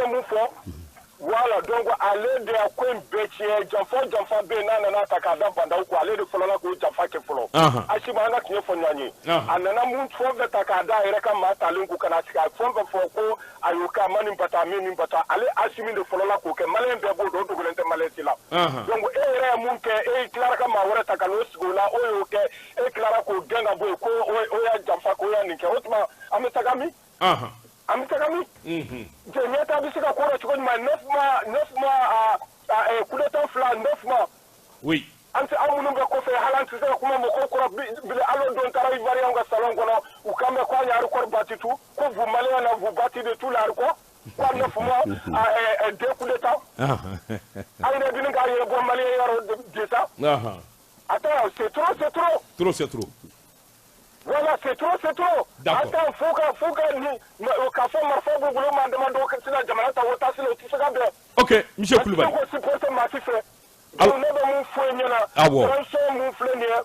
Voilà, donc ale de y'a ko in bɛɛ tiɲɛ, janfa bɛ yen n'a nana ta k'a da bandaw kun, ale de fɔlɔla k'o janfa kɛ fɔlɔ. Asimi an ka tiɲɛ fɔ ɲɔgɔn ye. A nana mun fɛn fɛn ta k'a da a yɛrɛ ka maa talen kun ka na sigi a fɛn fɛn fɔ ko a y'o kɛ a ma nin bata a min nin bata, ale Asimi de fɔlɔla k'o kɛ, maliyɛn bɛɛ b'o dɔn, o dogolen tɛ maliyɛn si la. Donc e yɛrɛ ye mun kɛ, e tilara ka maa wɛrɛ ta ka n'o sigi o la, o y'o kɛ, e tilara k'o gɛn ka bɔ yen ko o y'a janfa k'o y'a nin kɛ, o tuma an bɛ taga min? An bɛ taga min? Ɲɛta bɛ se ka ko dɔ cogo jumɛn? 9 mois coup d'état fila 9 mois. Oui. An tɛ an minnu bɛ kɔfɛ hali an tɛ se ka kuma mɔgɔw kɔrɔ bile hali o don taara Ivoirien ka salon kɔnɔ u kan bɛ ko an ye accord bâti tout ko vous Maliens là vous bâti de tout l'accord ko 9 mois deux coups d'état. An yɛrɛ bɛ k'a yɛrɛ bɔ Malien yɔrɔ de ça. Attends, c'est trop, c'est trop. Trop, c'est trop. Voilà, c'est trop, c'est trop. Attends, faut que fɔ marifa b'u bolo maa damadɔ tɛna jamana ta o taasi la o tɛ se ka bɛn. Ok, monsieur Kulubali. A tɛ se k'o supporter maa si fɛ. Donc ne bɛ mun fɔ e ɲɛna. Awɔ. Transition mun filɛ nin ye,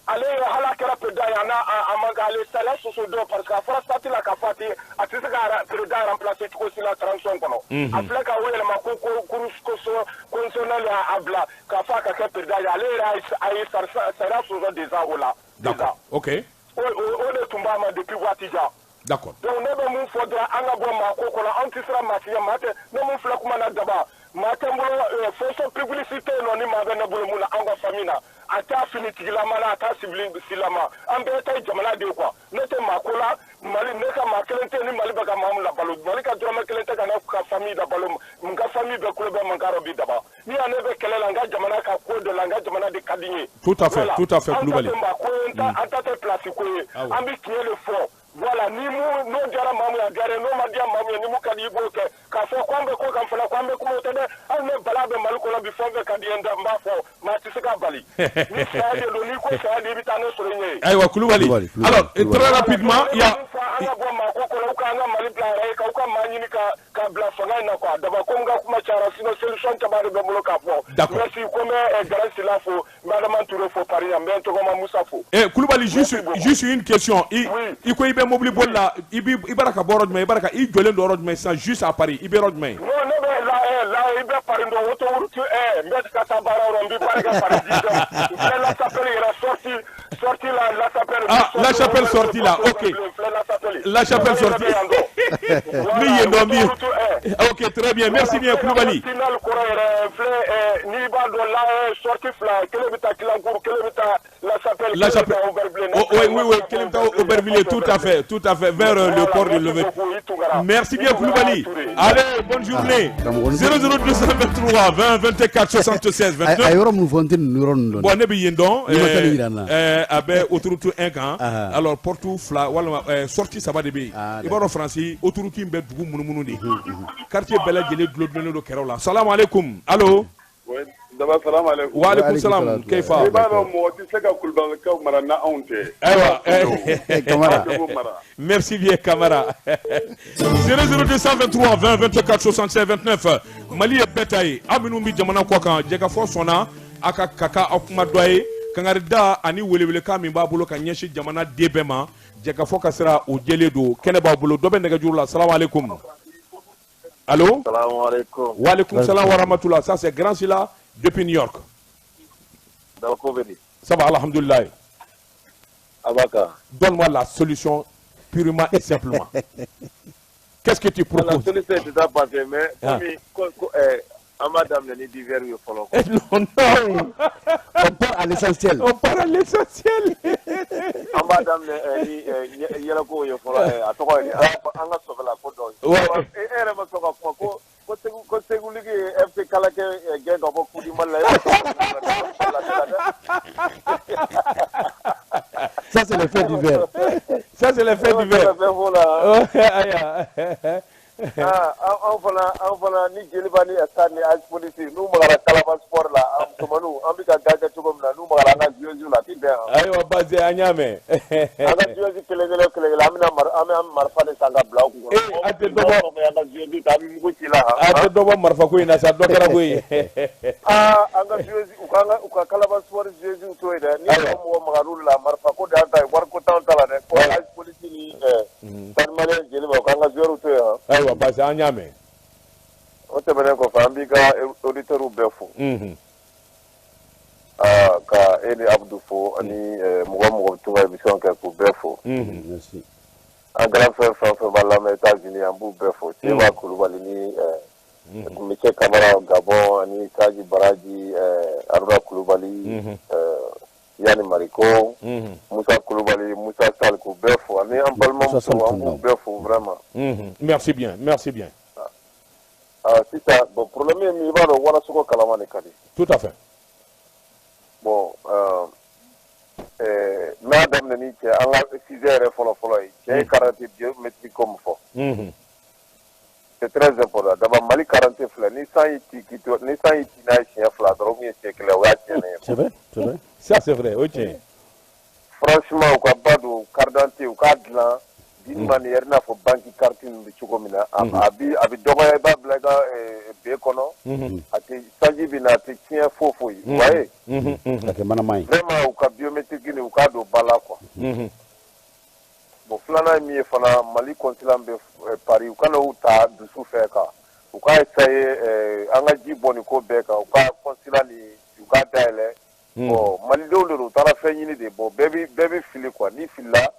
ale yɛrɛ hali a kɛra président ye a n'a a man kan ale sariya sɔsɔ dɔn parce que a fɔra statut la k'a fɔ a tɛ se ka président remplacer cogo si la transition kɔnɔ. A filɛ ka o yɛlɛma ko cour constitutionnelle y'a bila k'a fɔ a ka kɛ président ye, ale yɛrɛ a ye sariya sɔsɔ déjà o la. D'accord, ok. O de tun b'a ma depuis waati jan. D'accord. Donc ne bɛ mun fɔ dɔrɔn an ka bɔ maa ko kɔnɔ, an tɛ siran maa si ɲɛ, maa tɛ ne mun filɛ kuma na daba maa tɛ n bolo fonction publicité yen nɔ ni maa bɛ ne bolo mun na an ka famille na a t'a finitigilama la a t'a civililama an bɛɛ ta ye jamana de ye quoi ne tɛ maa ko la Mali ne ka maa kelen tɛ ni Mali bɛ ka maa mun labalo Mali ka dɔrɔmɛ kelen tɛ ka ne ka famille labalo n ka famille bɛɛ kulo bɛ man ka bi daba ni ya ne bɛ kɛlɛ la n ka jamana ka ko de la n ka jamana de ka di n ye. Tout à fait, tout à fait Kulubali. An ta tɛ maa ko ye an ta tɛ place ko ye an bɛ tiɲɛ de fɔ. Voilà, ni mu n'o diyara maa mun ye a diyara n'o ma diya maa mun ye ni mun ka di i b'o kɛ k'a fɔ k'an bɛ ko kan fana k'an bɛ kuma o tɛ dɛ hali ne bala bɛ Mali kɔnɔ bi fɛn fɛn ka di ye n b'a fɔ maa tɛ se ka bali ni saya de don n'i ko saya de i bɛ taa ne sɔrɔ i ɲɛ ye. Ayiwa Kulubali, alors très rapidement il y a. An ka bɔ maa ko kɔnɔ u k'an ka Mali bila yɛrɛ ye u ka maa ɲini ka bila fanga in na quoi d'abord ko n ka kuma cayara sinon solution caman de bɛ n bolo k'a fɔ. Merci ko n bɛ Garan Sila fo n bɛ Adama Touré fo Paris yan n bɛ n tɔgɔma Musa fo. Kulubali, juste une question i ko i bɛ mobili boli la i b'a ka bɔ yɔrɔ jumɛn i b'a ka i jɔlen don yɔrɔ jumɛn sisan juste à Paris i bɛ yɔrɔ jumɛn. Non ne bɛ la i bɛ Paris dɔn autoroute n bɛ ka taa baara yɔrɔ n bɛ baara kɛ Paris 10 heures n filɛ La Chapelle yɛrɛ sortie la Chapelle. Ah La Chapelle sortie là, ok. La Chapelle sortie. Mi yen dɔn mi. Ok, très bien, merci bien Kulubali. Final kɔrɔ yɛrɛ filɛ n'i b'a dɔn la sortie fila kelen bɛ taa Kilancourt kelen bɛ taa La Chapelle. La Chapelle. Oui oui oui kelen bɛ taa Aubervilliers, tout à fait vers le port de Lomé. Merci bien Kulubali. Allez, bonne journée. 00223 20 24 76 29. A yɔrɔ mun fɔ n tɛ nin yɔrɔ ninnu dɔn. Bon ne bɛ yen dɔn. A bɛ autoroute 1 kan. Alors porte fila walima sortie saba de bɛ yen. I b'a dɔn Faransi autoroute in bɛ dugu munumunu de. Quartier bɛɛ lajɛlen dulon-dulonnen don kɛrɛw la. Salamu aleykum. Allo. Daba salamu aleykum. Wa aleykum salam keyfa. I b'a dɔn mɔgɔ tɛ se ka Kulubalikaw mara na anw tɛ. Ayiwa Kamara. Merci bien Kamara. 00223 20 24 76 29 Mali ye bɛɛ ta ye. Aw minnu bɛ jamana kɔ kan jɛkafɔ sɔnna a ka ka aw kuma dɔ ye. Kangarida ani welewelekan min b'a bolo ka ɲɛsin jamana den bɛɛ ma jɛkafɔ ka sira o jɛlen don kɛnɛ b'a bolo dɔ bɛ nɛgɛjuru la. Salamu aleykum. Allo. Salamu aleykum. Wa aleykum salam wa rahmatullah. Ça c'est Grand Sila depuis New York. Ça va, alhamdoulilah. Abaka. Donne-moi la solution purement et simplement. Qu'est-ce que tu proposes? La solution est déjà passée, mais an b'a daminɛ ni divers ye fɔlɔ. Non, non. On part à l'essentiel. On part à l'essentiel. An b'a daminɛ ni yɛlɛkow ye fɔlɔ. A tɔgɔ ye an ka sɔfɛla ko dɔ. E yɛrɛ ma sɔn ka kuma ko ko Segu Ligue ye FC Kalakɛ gɛn ka bɔ Coupe du Mali la. Ça c'est le fait divers. Ça c'est le fait divers. An fana ni Joliba ni Stade ni AS Police n'u magara Kalaban Sport la musomaninw an bɛ ka ga kɛ cogo min na n'u magara an ka joueuses la a tɛ bɛn. Ayiwa Baze an y'a mɛn. An ka joueurs kelen kelen an bɛna an bɛ marifa de san ka bila u kun. A tɛ dɔ bɔ. An ka joueurs ta an bɛ mugu ci la. A tɛ dɔ bɔ marifa ko in na sa dɔ kɛra ko ye. Aa an ka joueurs u ka Kalaban Sport joueurs to yen dɛ. Ni mɔgɔ magar'u la marifa ko de y'an ta ye wari ko t'anw ta la dɛ. Ko AS Police ni Stade Malien Joliba u k'an ka joueurs to yen. Ayiwa Baze an y'a mɛn. O tɛmɛnen kɔfɛ an b'i ka auditeurs bɛɛ fo. Ka e ni Abdou fo ani mɔgɔ mɔgɔ bɛ to ka émission kɛ k'u bɛɛ fo. An grand frère fɛn fɛn b'a lamɛn États-Unis an b'u bɛɛ fo. Seba Kulubali ni Monsieur Kamara Gabon ani Saji Baraji Aruna Kulubali Yanni Mariko Musa Kulubali Musa Sall k'u bɛɛ fo ani an balimamuso an b'u bɛɛ fo vraiment. Merci bien, merci bien. Sisan bon problème ye min i b'a dɔn warasogo kalama de ka di. Tout à fait. Bon, n'a daminɛ ni cɛ an ka sujet yɛrɛ fɔlɔ-fɔlɔ ye cɛ ye carte biométrique ko min fɔ. C'est très important. D'abord Mali carte filɛ ni san y'i ci k'i to ni san y'i ci n'a ye siɲɛ fila dɔrɔn ou bien siɲɛ kelen o y'a tiɲɛnen ye. C'est vrai, c'est vrai. Ça c'est vrai, o tiɲɛ. Franchement u ka ba don carte d'identité u k'a dilan d'une manière i n'a fɔ banque carte ninnu bɛ cogo min na a bɛ dɔgɔya i b'a bila i ka be kɔnɔ a tɛ sanji bɛ na a tɛ tiɲɛ foyi foyi vous voyez. A kɛ manama ye. Vraiment u ka biométrique nin u k'a don ba la quoi. Bon filanan ye min ye fana Mali consulat bɛ Paris u kana u ta dusu fɛ kan u k'a essayer an ka ji bɔ nin ko bɛɛ kan u ka consulat nin u k'a dayɛlɛ. Bon malidenw de don u taara fɛn ɲini de bon bɛɛ bɛ fili quoi ni filila.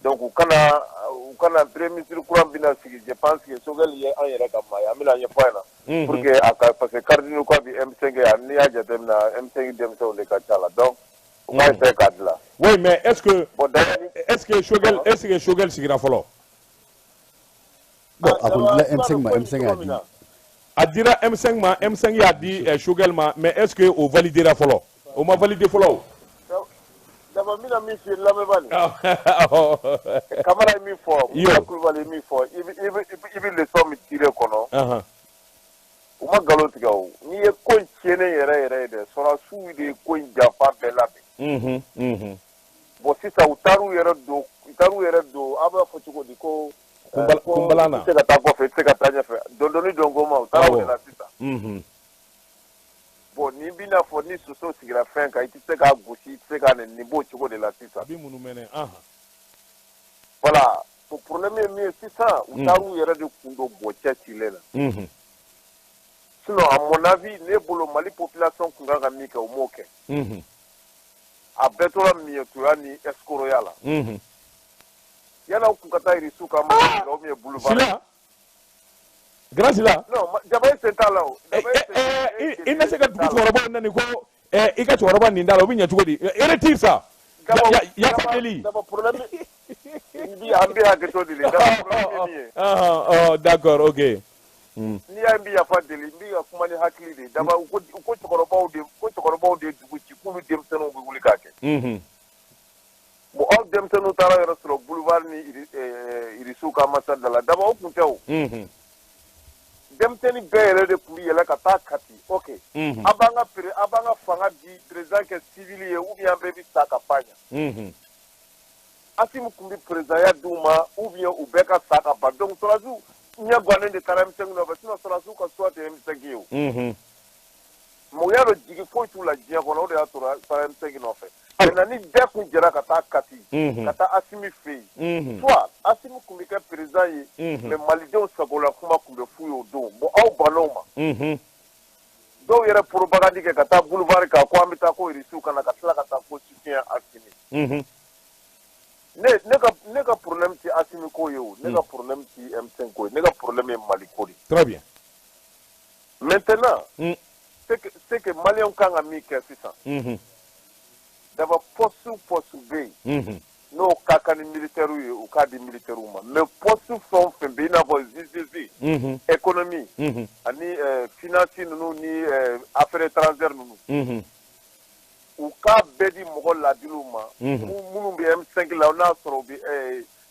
Donc u kana premier ministre kura bɛna sigi je pense que Sogɛli ye an yɛrɛ ka maa ye an bɛna ɲɛfɔ a ɲɛna. Pour que a ka parce que cardinal ko bi M5 yan n'i y'a jateminɛ M5 denmisɛnw de ka ca la donc u k'a essayer k'a dilan. Oui mais est-ce que bon est-ce que Sogɛli sigira fɔlɔ. Bon a kun dila M5 ma M5 y'a di. A dira M5 ma M5 y'a di Sogɛli ma mais est-ce que o validera fɔlɔ. O ma validé fɔlɔ o. D'abord n bɛna min f'i ye lamɛnbaa nin. Kamara ye min fɔ. Musa Kulubali ye min fɔ i bɛ leçon min tirer kɔnɔ. U ma nkalon tigɛ o n'i ye ko in tiɲɛnen yɛrɛ yɛrɛ ye dɛ sɔrɔdasiw de ye ko in janfa bɛɛ labɛn. Bon sisan u taar'u yɛrɛ don aw b'a fɔ cogo di ko. Kunbalan na. I tɛ se ka taa kɔfɛ i tɛ se ka taa ɲɛfɛ dɔndɔni dɔnko ma u taara o de la sisan. Bon ni bɛna fɔ ni soso sigira fɛn kan i tɛ se k'a gosi i tɛ se k'a nɛni nin b'o cogo de la sisan. A bɛ munumɛnɛ mɛnɛ. Voilà bon problème ye min ye sisan u taar'u yɛrɛ de kun don bɔ cɛ cilen na. Sinon à mon avis ne bolo Mali population kun kan ka min kɛ u m'o kɛ. A bɛɛ tora miɲɛtoya ni escroya la. Yala u kun ka taa Irisiw ka ma ou bien boulevard. Sila. Grand Sila. Non, jaba ye sen t'a la o. I na se ka dugu cɛkɔrɔba nani ko i ka cɛkɔrɔba nin da la o bɛ ɲɛ cogo di? Retire ça. Yafa deli. Daba problème an bɛ hakɛto deli. Daba problème ye min ye. D'accord, ok. N'i y'a n bɛ yafa deli n bɛ ka kuma ni hakili de ye. Daba u ko cɛkɔrɔbaw de ye dugu ci k'olu denmisɛnninw bɛ wuli k'a kɛ. Bon aw denmisɛnninw taara yɔrɔ sɔrɔ boulevard ni Irisiw ka ambassade da la. Daba o kun tɛ o. Denmisɛnnin bɛɛ yɛrɛ de tun bɛ yɛlɛ ka taa Kati ok an b'an ka fanga di président kɛ civil ye ou bien an bɛɛ bɛ sa ka ban ɲɛ. Assimi tun bɛ présidentya d'u ma ou bien u bɛɛ ka sa ka ban donc sɔrɔdasiw ɲɛ gannen de taara M5 nɔfɛ sinon sɔrɔdasiw ka choix tɛ M5 ye o. Mais u y'a dɔn jigi foyi t'u la diɲɛ kɔnɔ o de y'a to taara M5 nɔfɛ. Maintenant ni bɛɛ kun jɛra ka taa Kati ka taa Assimi fɛ yen soit Assimi tun bɛ kɛ président ye mais malidenw sagola kuma tun bɛ f'u ye o don bon aw bann'o ma. Dɔw yɛrɛ propagande kɛ ka taa boulevard kan ko an bɛ taa ko Irisiw ka na ka tila ka taa ko soutien Assimi. Ne ka problème tɛ Assimi ko ye o ne ka problème tɛ M5 ko ye ne ka problème ye Mali ko de ye. Très bien. Maintenant c'est que Maliyɛnw kan ka min kɛ sisan. D'abord poste bɛ yen n'o ka kan ni militaires ye u k'a di militaires ma mais poste fɛn o fɛn bɛ yen i n'a fɔ justice économie ani finance ninnu ni affaires étrangères ninnu u k'a bɛɛ di mɔgɔ laadiliw ma minnu bɛ M5 la n'a sɔrɔ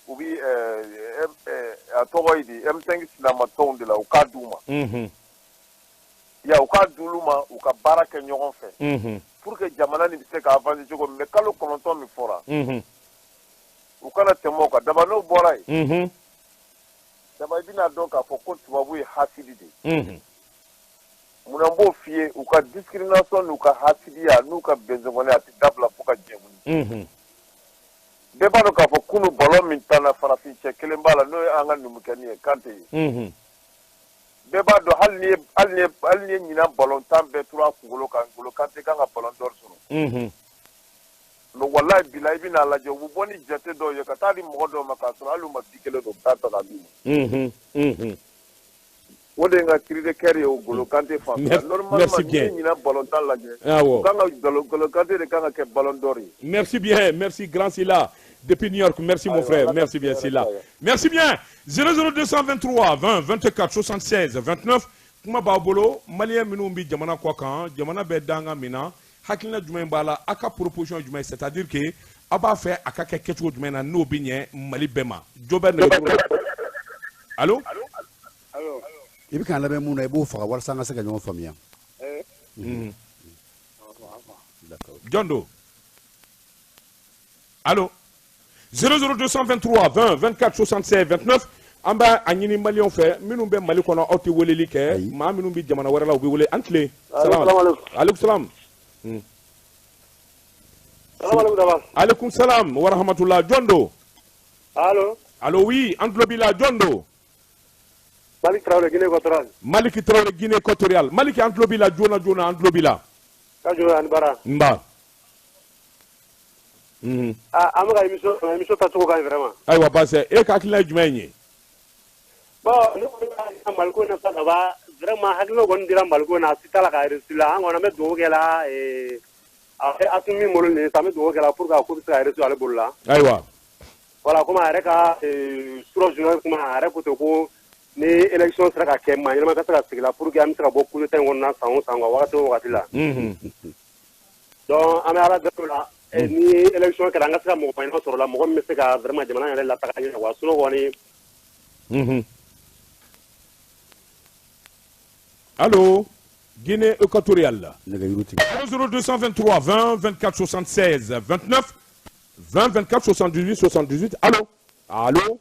u bɛ a tɔgɔ ye di M5 silamatɔnw de la u k'a d'u ma. Ya u k'a d'olu ma u ka baara kɛ ɲɔgɔn fɛ. Pour que jamana nin bɛ se ka avancer cogo min, mais kalo 9 min fɔra, u kana tɛmɛ o kan. Daba n'o bɔra yen, daba i bɛna dɔn k'a fɔ ko tubabu ye hasidi de ye. Munna n b'o f'i ye? U ka discrimination n'u ka hasidiya n'u ka bɛnzɔngɔnɛ, a tɛ dabila fo ka diɲɛ wuli. Bɛɛ b'a dɔn k'a fɔ kunun ballon min tanna, farafin cɛ kelen b'a la, n'o ye an ka numukɛnin ye, Kante ye. Bɛɛ b'a dɔn hali n'i ye ɲinan ballon tan bɛɛ turu a kunkolo kan, N'Golo Kante kan ka ballon d'or sɔrɔ. Mais walayi bila, i bɛna lajɛ, u bɛ bɔ ni jate dɔw ye ka taa di mɔgɔ dɔw ma k'a sɔrɔ hali u ma bi kelen don, u bɛ taa ta k'a d'u ma. O de ye n ka cri de cœur ye o N'Golo Kante fan fɛ. Normalement n'i ye ɲinan ballon tan lajɛ, u kan ka N'Golo Kante de kan ka kɛ ballon d'or ye. Merci bien, merci grand Sila depuis New York, merci mon frère, merci bien Sila. Merci bien. 00223 20 24 76 29. Kuma b'aw bolo, malien minnu bɛ jamana kɔ kan, jamana bɛ danga min na, hakilina jumɛn b'a la, a ka proposition jumɛn, c'est-à-dire que aw b'a fɛ a ka kɛ kɛcogo jumɛn na n'o bɛ ɲɛ Mali bɛɛ ma. Jo bɛ nɛgɛjuru la. Allo? I bɛ k'an lamɛn mun na, i b'o faga walasa an ka se ka ɲɔgɔn faamuya. Jɔn don? Allo? 00223 20 24 76 29. An b'a a ɲini maliyɛnw fɛ minnu bɛ Mali kɔnɔ, aw tɛ weleli kɛ, maa minnu bɛ jamana wɛrɛ la, u bɛ wele. An tile. Aleykum salam. Aleykum salam wa rahmatullah. Jɔn don? Allo? Allo, oui, an tulo b'i la. Jɔn don? Malik Traoré, Guinée équatoriale. Malik Traoré, Guinée équatoriale. Malik, an tulo b'i la joona joona, an tulo b'i la. Ka jɔ ani baara. Nba. Ah, an bɛ ka émission tacogo ka ɲi vraiment. Ayiwa baasi tɛ, e ka hakilina ye jumɛn ye? Bon, ne kɔni ka Maliko in na sa daba, vraiment hakilina kɔni dira Maliko in na, a si t'a la ka réussir la. An kɔni an bɛ dugawu kɛ la, a bɛ Assimi min bolo nin ye sa, an bɛ dugawu kɛ la pour que a ko bɛ se ka réussir ale bolo la. Ayiwa. Voilà, komi a yɛrɛ ka sura junior kuma, a yɛrɛ ko ten ko ni élection sera ka kɛ, maa ɲɛnama ka se ka sigi la pour que an bɛ se ka bɔ coup d'état in kɔnɔna san o san quoi, wagati o wagati la. Donc an bɛ Ala deli o la. Ni élection kɛra, an ka se ka mɔgɔ ɲɛnama sɔrɔ la, mɔgɔ min bɛ se ka vraiment jamana yɛrɛ lataga ɲɛ quoi, sinon kɔni. Allo, Guinée équatoriale. 0223 20 24 76 29 20 24 78 78. Allo, allo.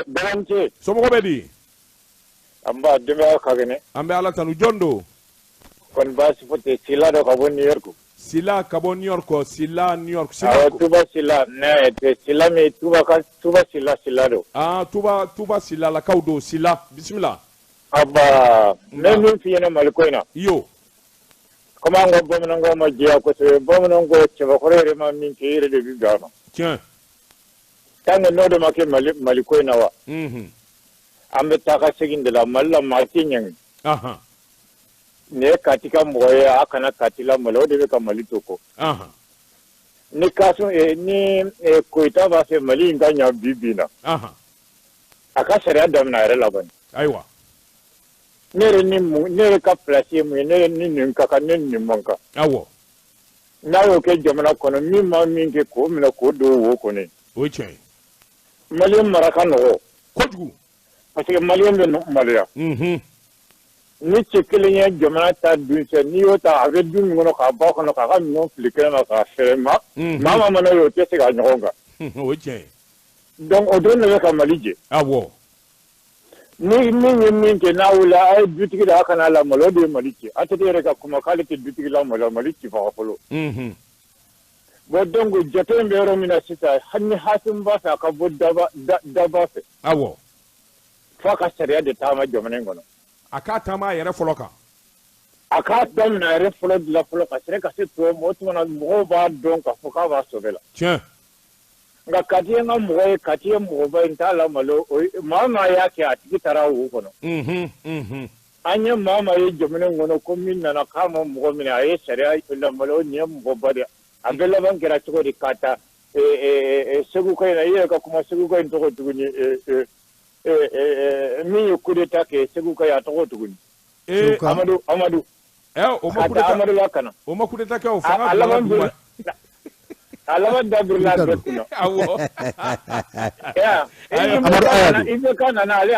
Baramce. Somɔgɔw bɛ di? An b'a denbaya ka kɛnɛ. An bɛ Ala tanu. Jɔn don? Kɔni baasi foyi tɛ. Sila dɔ ka bɔ New York. Sila ka bɔ New York, Sila New York. Awɔ, Tuba Sila, ne tɛ Sila min Tuba ka Tuba Sila Sila don. Ah, Tuba Sila lakaw don, Sila, bisimila. Aba, n bɛ min f'i ɲɛna Maliko in na. Iyo. Komi an ka bamanankan ma jɛya kosɛbɛ, bamananw ko cɛbakɔrɔ yɛrɛ ma min kɛ, i yɛrɛ de bɛ bɛn a ma. Tiɲɛ. Tant que n'o de ma kɛ Maliko in na wa. An bɛ taa ka segin de la Mali la, maa tɛ ɲangi. Nin ye Kati ka mɔgɔ ye, a kana Kati lamalo, o de bɛ ka Mali to kɔ. Ni Kasum ni Koyita b'a fɛ Mali in ka ɲa bi bi in na. A ka sariya daminɛ a yɛrɛ la bani. Ayiwa. Ne yɛrɛ ni mun, ne yɛrɛ ka place ye mun ye, ne yɛrɛ ni nin ka kan, ne ni nin man kan. Awɔ. N'a y'o kɛ jamana kɔnɔ, min ma min kɛ k'o minɛ k'o don wo kɔnɔ. O ye tiɲɛ ye. Maliyɛn mara ka nɔgɔ. Kojugu. Parce que maliyɛn bɛ maloya. Ni cɛ kelen ye jamana ta dun cɛ, n'i y'o ta a bɛ du min kɔnɔ k'a bɔ a kɔnɔ k'a ka minɛnw fili kɛnɛ ma k'a feere ma. Maa mana ye o tɛ se ka ɲɔgɔn kan. O ye tiɲɛ ye. Donc o don de bɛ ka Mali jɛ. Awɔ. Ni min ye min kɛ n'a wulila, a ye dutigi la, a kana lamalo, o de ye Mali ci. ATT yɛrɛ ka kuma k'ale tɛ dutigi lamalo, Mali cibaga fɔlɔ. Bon donc jate in bɛ yɔrɔ min na sisan, hali ni Hasimi b'a fɛ a ka bɔ daba fɛ. Awɔ. F'a ka sariya de taama jamana in kɔnɔ. A k'a taama a yɛrɛ fɔlɔ kan. A k'a daminɛ a yɛrɛ fɔlɔ de la fɔlɔ ka sɔrɔ ka se tɔw ma, o tuma na mɔgɔw b'a dɔn k'a fɔ k'a b'a sɔbɛ la. Tiɲɛ. Nka Kati ye n ka mɔgɔ ye, Kati ye mɔgɔba ye, n t'a lamalo, maa o maa y'a kɛ a tigi taara wo kɔnɔ. An ye maa o maa ye jamana in kɔnɔ ko min nana k'a ma mɔgɔ minɛ, a ye sariya lamalo, nin ye mɔgɔba de ye. A bɛɛ laban kɛra cogo di k'a ta Segu ka in na, i yɛrɛ ka kuma Segu ka in tɔgɔ tuguni, min ye coup d'état kɛ Segu ka in a tɔgɔ tuguni. Amadu. O ma coup d'état. Amadu la ka na. O ma coup d'état kɛ o fanga bila la dugu ma. A laban dabirila bɛɛ kunna. Awɔ. Ya. IBK nana ale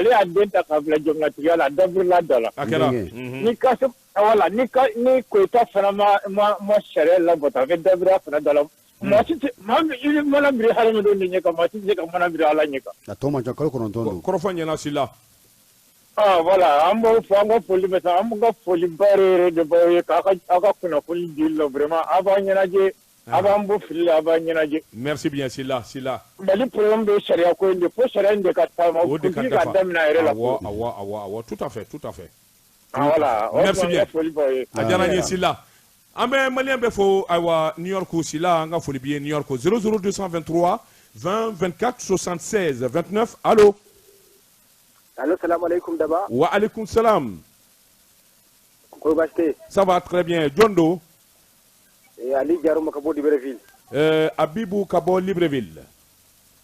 y'a den ta k'a bila jamanatigiya la, a dabirila da la. A kɛra. Ni Kassim wala ni Koyita fana ma sariya labato, a bɛ dabira fana da la. Maa si tɛ maa min i bɛ mana biri hadamadenw de ɲɛ kan, maa si tɛ se ka mana biri Ala ɲɛ kan. A tɔ man ca, kalo 9 don. Kɔrɔfɔ ɲɛna Sila. Ah voilà, an b'aw fo, an ka foli bɛ taa, an ka foli ba yɛrɛ de b'aw ye k'aw ka kunnafoni dili la vraiment, aw b'an ɲɛnajɛ, aw b'an bɔ fili la, aw b'an ɲɛnajɛ. Merci bien Sila, Sila. Mali problème bɛ sariya ko in de, fo sariya in de ka taama, kuntigi ka daminɛ a yɛrɛ la. Awɔ, awɔ, awɔ, awɔ, tout à fait, tout à fait. Ah voilà, merci bien. A diyara n ye Sila. An bɛ maliyɛn bɛɛ fo, ayiwa New York Sila, an ka foli b'i ye New York 00223 20 24 76 29. Allo. Allo, salam alaikum Daba. Wa alaikum salam. Ko baasi tɛ? Ça va très bien. Jɔn don? Ali Jarumba ka bɔ Libreville. Abibu ka bɔ Libreville.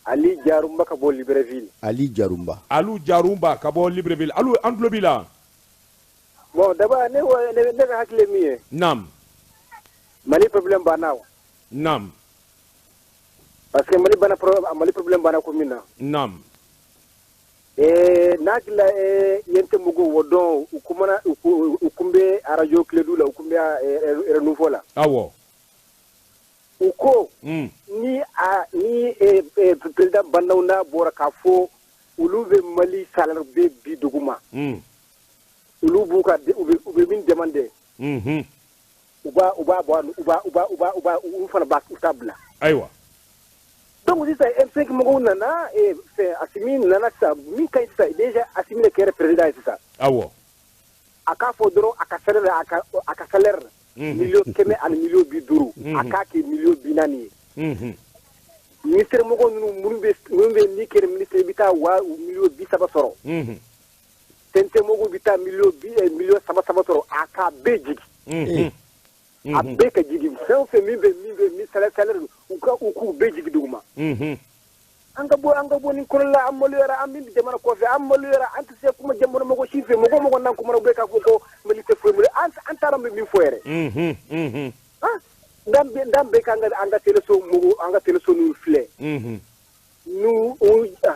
Ali Jarumba ka bɔ Libreville. Ali Jarumba. Alu Jarumba ka bɔ Libreville. Alu, an tulo b'i la. Bon Daba, ne ka hakili ye min ye. Naam. Mali problème banna o. Naam. Parce que Mali banna Mali problème banna ko min na. Naam. N'a hakili la yen tɛ mɔgɔw o dɔn u kumana u kun bɛ arajo Kiledu la, u kun bɛ Renouveau la. Awɔ. U ko ni a ni président Bandaw n'a bɔra k'a fɔ olu bɛ Mali salaire bɛ bi duguma. Olu b'u ka u bɛ min demander. U b'a bɔ u b'a u fana b'a u ta bila. Ayiwa. Donc sisan M5 mɔgɔw nana fɛn Assimi nana sisan min ka ɲi sisan déjà Assimi de kɛra président ye sisan. Awɔ. A k'a fɔ dɔrɔn a ka salaire a ka salaire 150 000 150 000 a k'a kɛ 40 000 ye. Ministre mɔgɔw ninnu minnu bɛ n'i kɛra ministre i bɛ taa 30 000 sɔrɔ. CNT mɔgɔw bɛ taa 3 miliyɔn sɔrɔ, a k'a bɛɛ jigin. A bɛɛ ka jigin, fɛn o fɛn min bɛ min salaire u k'u bɛɛ jigin duguma. An ka bɔ nin kɔnɔ la, an maloyara, an bɛ jamana kɔfɛ, an maloyara, an tɛ se kuma jamana mɔgɔ si fɛ, mɔgɔ mɔgɔ n'an kumana u bɛ k'a fɔ ko Mali tɛ foyi Mali, an taara bɛ min fɔ yɛrɛ. N'an bɛ k'an ka an ka téléso mɔgɔw an ka téléso ninnu filɛ. N'u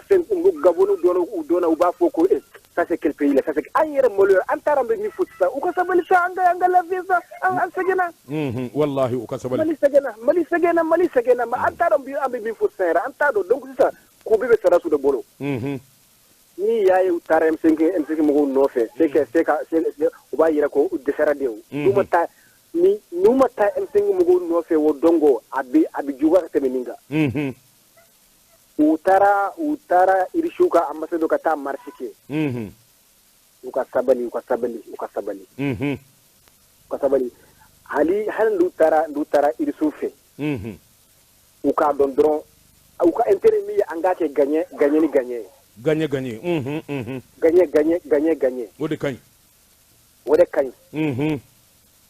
fɛn Gabon u dɔnna u b'a fɔ ko ça c'est quel pays là, ça c'est an yɛrɛ maloyara, an taara bɛ min fɔ sisan, u ka sabali sa, an ka lafiya sa, an sɛgɛnna. Wallahi u ka sabali. Mali sɛgɛnna, Mali sɛgɛnna, Mali sɛgɛnna, an t'a dɔn an bɛ min fɔ sisan yɛrɛ, an t'a dɔn. Donc sisan ko bɛɛ bɛ sariya de bolo. Ni y'a ye u taara M5 mɔgɔw nɔfɛ, c'est que u b'a yira ko u dɛsɛra de o. N'u ma taa ni n'u ma taa M5 mɔgɔw nɔfɛ o dongo a bɛ juguya ka tɛmɛ nin kan. U taara Irisiw ka ambassadeur ka taa marche kɛ. U ka sabali, u ka sabali, u ka sabali. U ka sabali. Hali n'u taara Irisiw fɛ. U k'a dɔn dɔrɔn u ka intérêt min ye an k'a kɛ gagner gagner ni gagner. Gagner gagner. Gagner gagner gagner gagner. O de ka ɲi. O de ka ɲi.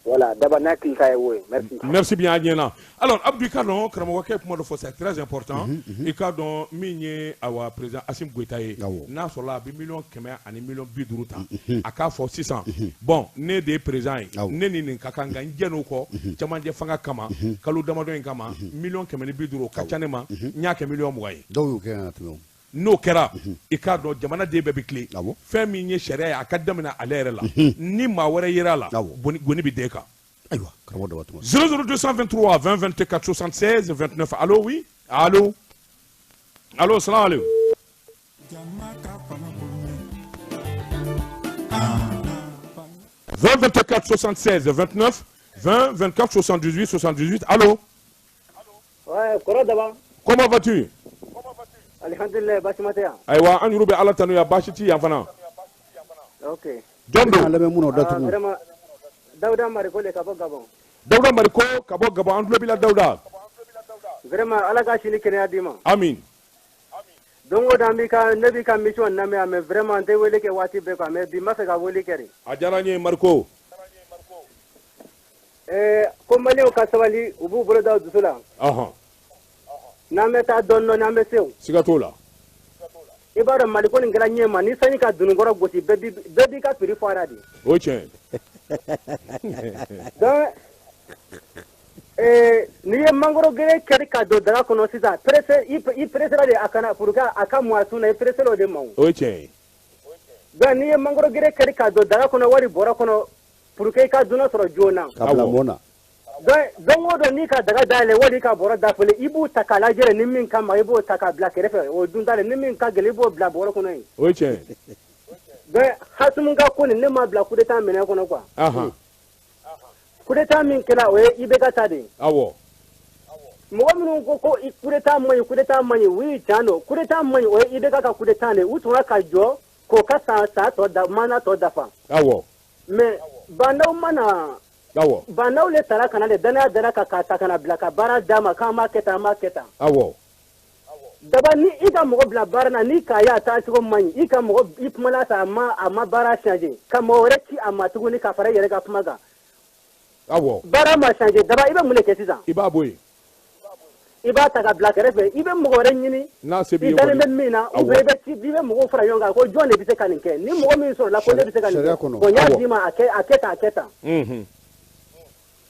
Voilà, d'abord n'a hakili ta ye o ye. Merci. Merci bien a ɲɛna. Alors Abdou, i ka dɔn karamɔgɔkɛ kuma dɔ fɔ, c'est très important. I ka dɔn min ye awa président Assimi Goïta ye, n'a sɔrɔla a bɛ 150 000 ani 50 000 ta, a k'a fɔ sisan bon ne de ye président ye, ne ni nin ka kan nka n jɛn'o kɔ cɛmancɛ fanga kama, kalo damadɔ in kama, 150 000 o ka ca ne ma, n y'a kɛ 20 000 ye. Dɔw y'o kɛ ka tɛmɛ o. N'o kɛra, i k'a dɔn jamanaden bɛɛ bɛ tilen. Fɛn min ye sariya ye, a ka daminɛ ale yɛrɛ la, ni maa wɛrɛ yera a la, goni bɛ den kan. Ayiwa, karamɔgɔ Daba tuma. 00223 20 24 76 29. Allo, oui, allo, allo, salam aleykum. 20 24 76 29 20 24 78 78. Allo. Ouais, kɔrɔ Daba. Comment vas-tu? Alhamdulilayi, baasi ma tɛ yan. Ayiwa, an yɛrɛ bɛ Ala tanu yan, baasi ti yan fana. Ok. Jɔn don? An lamɛn mun na o datugu. Vraiment, Dawuda Mariko le ka bɔ Gabon. Dawuda Mariko ka bɔ Gabon, an tulo b'i la Dawuda. Vraiment, Ala ka sini kɛnɛya d'i ma. Amin. Don o don an b'i ka ne b'i ka mission lamɛn, mais vraiment n tɛ wele kɛ waati bɛɛ quoi, mais bi n b'a fɛ ka wele kɛ de. A diyara n ye Mariko. Ko maliyɛnw ka sabali, u b'u bolo da u dusu la. N'an bɛ taa dɔɔni dɔɔni, an bɛ se o. Siga t'o la. I b'a dɔn Mali ko nin kɛra ɲɛ ma, ni sanji ka dununkɔrɔ gosi, bɛɛ b'i ka prix fɔ a la de. O ye tiɲɛ ye. Donc N'i ye mangoro gere kari ka don daga kɔnɔ sisan pressé i pressé de a kana pour que a ka mɔ a sun na i pressé o de ma o ye tiɲɛ ye donc n'i ye mangoro gere kari ka don daga kɔnɔ wari bɔrɔ kɔnɔ pour que i ka dunan sɔrɔ joona ka bila mɔ na donc don o don n'i ka daga dayɛlɛ wali i ka bɔrɔ dafalen i b'u ta k'a lajɛ ni min ka maga i b'o ta k'a bila kɛrɛfɛ o dunta ni min ka gɛlɛn i b'o bila bɔrɔ kɔnɔ yen o ye tiɲɛ ye donc Hasimu ka ko nin ne m'a bila coup d'état minɛn kɔnɔ quoi coup d'état min kɛra o ye IBK ta de ye awɔ mɔgɔ minnu ko ko coup d'état man ɲi coup d'état man ɲi oui tiɲɛ don coup d'état man ɲi o ye IBK ka coup d'état de ye u tun ka jɔ k'o ka san tɔ da mana tɔ dafa awɔ mais Bandaw mana awɔ Bandaw le taara ka na de danaya dara ka k'a ta ka na bila ka baara d'a ma k'an b'a kɛ tan an b'a kɛ tan awɔ daba ni i ka mɔgɔ bila baara la n'i k'a ye a taacogo man ɲi i ka mɔgɔ i kumana sa a ma baara changer ka mɔgɔ wɛrɛ ci a ma tuguni ka fara i yɛrɛ ka kuma kan awɔ baara ma changer daba i bɛ mun de kɛ sisan i b'a bɔ yen i b'a ta ka bila kɛrɛfɛ i bɛ mɔgɔ wɛrɛ ɲini n'a se b'i ye i dalen bɛ min na ou bien i bɛ mɔgɔw fara ɲɔgɔn kan ko jɔn de bɛ se ka nin kɛ ni mɔgɔ min sɔrɔla ko ne bɛ se ka nin kɛ bon n y'a d'i ma a kɛ tan a kɛ tan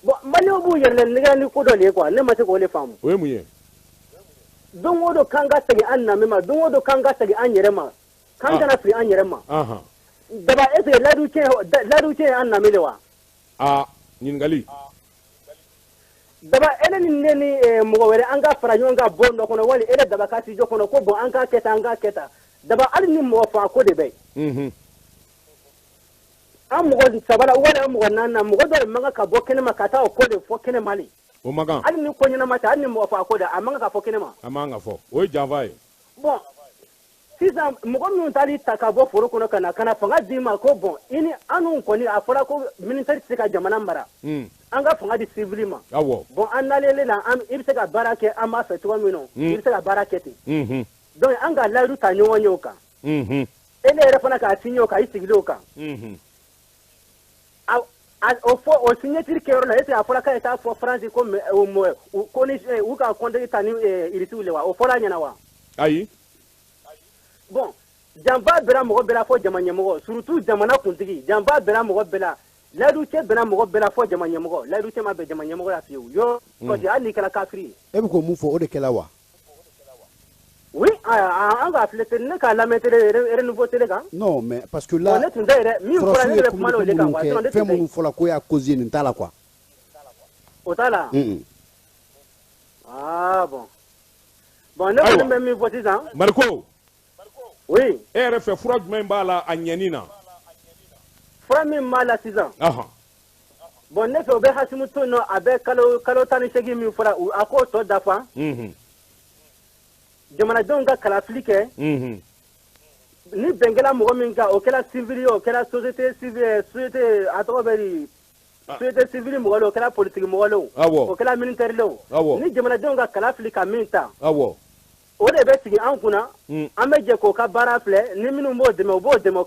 bon maliyɛnw b'u yɛrɛ nɛgɛ ni ko dɔ de ye quoi ne ma se k'o de faamu o ye mun ye don o don k'an ka segin an danbe ma don o don k'an ka segin an yɛrɛ ma k'an kana fili an yɛrɛ ma daba est ce que layidu tiɲɛ ye an danbe de wa ɲininkali daba ele ni ne ni mɔgɔ wɛrɛ an ka fara ɲɔgɔn kan bon dɔ kɔnɔ wali ele daba ka studio kɔnɔ ko bon an k'a kɛ tan an k'a kɛ tan daba hali ni mɔgɔ fa ko de bɛ yen an mɔgɔ saba la wali an mɔgɔ naani na mɔgɔ dɔ de man kan ka bɔ kɛnɛma ka taa o ko de fɔ kɛnɛma le o man kan hali ni ko ɲɛnama tɛ hali ni mɔgɔ fa ko de a man kan ka fɔ kɛnɛma a man kan ka fɔ o ye janfa ye bon sisan mɔgɔ minnu taali ta ka bɔ foro kɔnɔ ka na fanga d'i ma ko bon i ni anw kɔni a fɔra ko militaire tɛ se ka jamana mara an ka fanga di civil ma awɔ bon an nalen la i bɛ se ka baara kɛ an b'a fɛ cogo min na i bɛ se ka baara kɛ ten donc an ka layidu ta ɲɔgɔn ye o kan e ne yɛrɛ fana k'a signé o kan i sigilen o kan o fɔ o signature kɛyɔrɔ la est ce que a fɔra k'a ye taa fɔ France ko ko ni u ka compte ta ni Irisiw le wa o fɔra a ɲɛna wa ayi bon janfa bɛra mɔgɔ bɛɛ la fɔ jama ɲɛmɔgɔ surtout jamana kuntigi janfa bɛra mɔgɔ bɛɛ la layidu cɛ bɛnna mɔgɔ bɛɛ la fɔ jama ɲɛmɔgɔ layidu cɛ ma bɛn jama ɲɛmɔgɔ la fiyewu yɔrɔ kɔni hali n'i kɛra kafiri ye. E bɛ k'o mun fɔ o de kɛla wa. Oui an k'a filɛ ne k'a lamɛn télé Renouveau télé kan. Non mais parce que là. Ne tun tɛ yɛrɛ min fɔra ne yɛrɛ kuma o de kan quoi sinon ne tun tɛ. Fɛn minnu fɔra ko y'a cause ye nin t'a la quoi. O t'a la. Ah bon bon ne kɔni bɛ min fɔ sisan. Mariko. Oui. E yɛrɛ fɛ fura jumɛn b'a la a ɲɛni na. Fura min b'a la sisan. Bon ne fɛ o bɛ Hasimu to yen nɔ a bɛ kalo 18 min fɔra a k'o tɔ dafa. Jamanadenw ka kalafili kɛ. Ni bɛn kɛra mɔgɔ min kan o kɛra civil ye o kɛra société civile société a tɔgɔ bɛ di société civile mɔgɔ le o kɛra politique mɔgɔ le o. O kɛra militaire le o. Ni jamanadenw ka kalafili ka min ta. O de bɛ sigi an kunna an bɛ jɛ k'o ka baara filɛ ni minnu b'o dɛmɛ u b'o dɛmɛ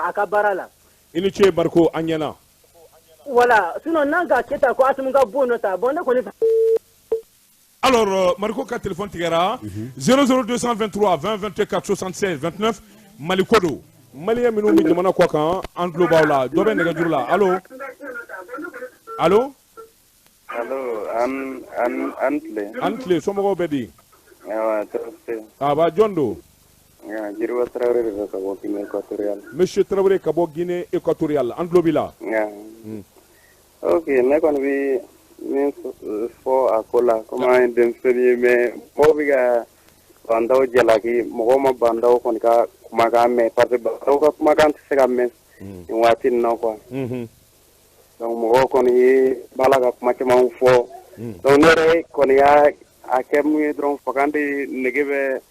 a ka baara la. I ni ce Mariko an ɲɛna. Voilà sinon n'an ka kɛ tan ko Asimu ka bon dɔ ta bon ne kɔni. Alors Mariko ka téléphone tigɛra 00223 20 24 76 29 Maliko don maliyɛn minnu bɛ jamana kɔ kan an tulo b'aw la dɔ bɛ nɛgɛjuru la allo allo. Allo an tile. An tile somɔgɔw bɛ di. Awa tɔɔrɔ tɛ. A ba jɔn don. Jiriba Tarawele de bɛ ka bɔ Guinée équatoriale. Monsieur Tarawele ka bɔ Guinée équatoriale an tulo b'i la. Ok ne kɔni bɛ min fɔ a ko la komi an ye denmisɛnnin ye mais mɔgɔw bɛ ka bandaw jalaki mɔgɔw ma bandaw kɔni ka kumakan mɛn parce que bandaw ka kumakan tɛ se ka mɛn nin waati in na quoi. Donc mɔgɔw kɔni ye b'a la ka kuma caman fɔ donc ne yɛrɛ kɔni y'a a kɛ mun ye dɔrɔn fakan de nege bɛ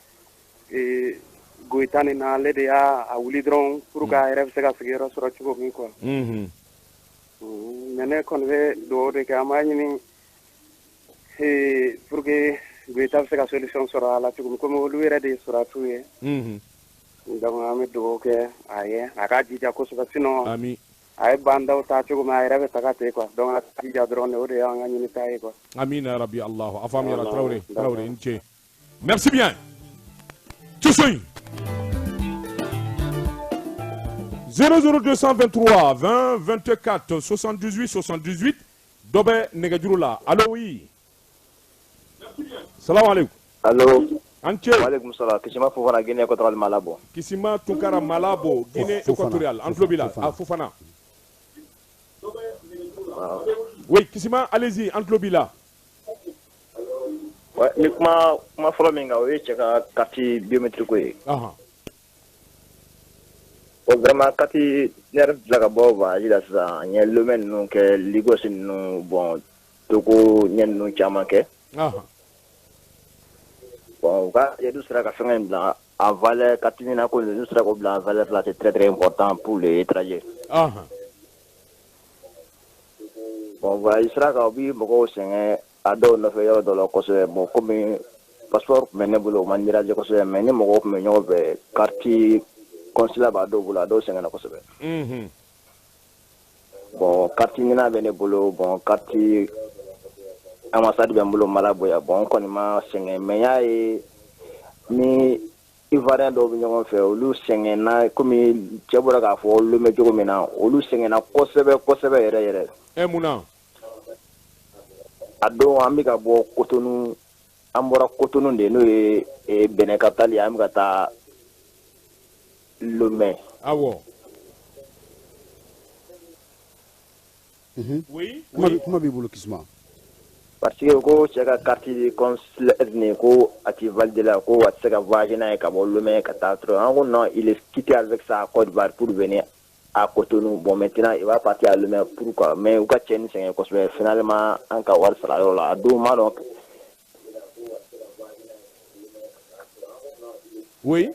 Goyita nin na ale de y'a wuli dɔrɔn pour que a yɛrɛ bɛ se ka sigiyɔrɔ sɔrɔ cogo min quoi. Mais ne kɔni bɛ dugawu de kɛ an b'a ɲini pour que Goyita bɛ se ka solution sɔrɔ a la cogo min komi olu yɛrɛ de ye sɔrɔdasiw ye. Donc an bɛ dugawu kɛ a ye a k'a jija kosɛbɛ sinon a ye bandaw ta cogo min a yɛrɛ bɛ taga ten quoi donc a k'a jija dɔrɔn de o de y'an ka ɲinita ye quoi. Amina rabi Allah a faamuyara Tarawele Tarawele i ni ce. Merci bien. Tusoyi 00223 20 24 78 78 dɔ bɛ nɛgɛjuru la allo oui. Salam alaikum. Allo. An ce. Wa alaikum salam. Kisima Fofana, Guinée équatoriale Malabo. Kisima Tunkara Malabo, Guinée équatoriale. An tulo b'i la. Ah, Fofana. Oui, Kisima, allez-y, an tulo b'i la. Ouais, ni kuma fɔlɔ min kan, o ye cɛ ka carte biométrique ko ye. Bon, vraiment carte ne yɛrɛ bila ka bɔ voyage la sisan, n ye Lomé ninnu kɛ, Lagos ninnu, bon Togo ɲɛ ninnu caman kɛ. Bon, u ka n'u sera ka fɛngɛ in bila en valeur, carte ɲina ko n'u sera k'o bila en valeur là, c'est très très important pour les étrangers. Bon, voyage sira kan, u bi mɔgɔw sɛgɛn a dɔw nɔfɛ yɔrɔ dɔ la kosɛbɛ. Bon, komi passeport tun bɛ ne bolo, o ma déranger kosɛbɛ, mais ni mɔgɔw tun bɛ ɲɔgɔn fɛ, carte consulat b'a dɔw bolo, a dɔw sɛgɛnna kosɛbɛ. Bon, carte ɲina bɛ ne bolo, bon carte ambassade bɛ n bolo Malabo yan. Bon, n kɔni ma sɛgɛn, mais n y'a ye ni Ivoirien dɔw bɛ ɲɔgɔn fɛ, olu sɛgɛnna komi cɛ bɔra k'a fɔ Lomé cogo min na, olu sɛgɛnna kosɛbɛ kosɛbɛ yɛrɛ yɛrɛ. Mun na? A don an bɛ ka bɔ Cotonou, an bɔra Cotonou de, n'o ye Benin capitale ye, an bɛ ka taa Lomé. Awɔ. Oui. Kuma b'i bolo Kisima. Parce que ko cɛ ka carte consulaire nin, ko a ti validé la, ko a tɛ se ka voyager n'a ye ka bɔ Lomé ka taa trop. An ko non, il est quitté avec ça à Côte d'Ivoire pour venir à Cotonou. Bon, maintenant il va partir à Lomé, pourquoi? Mais u ka cɛ nin sɛgɛn kosɛbɛ, finalement an ka wari sara yɔrɔ la a don ma dɔn. Oui.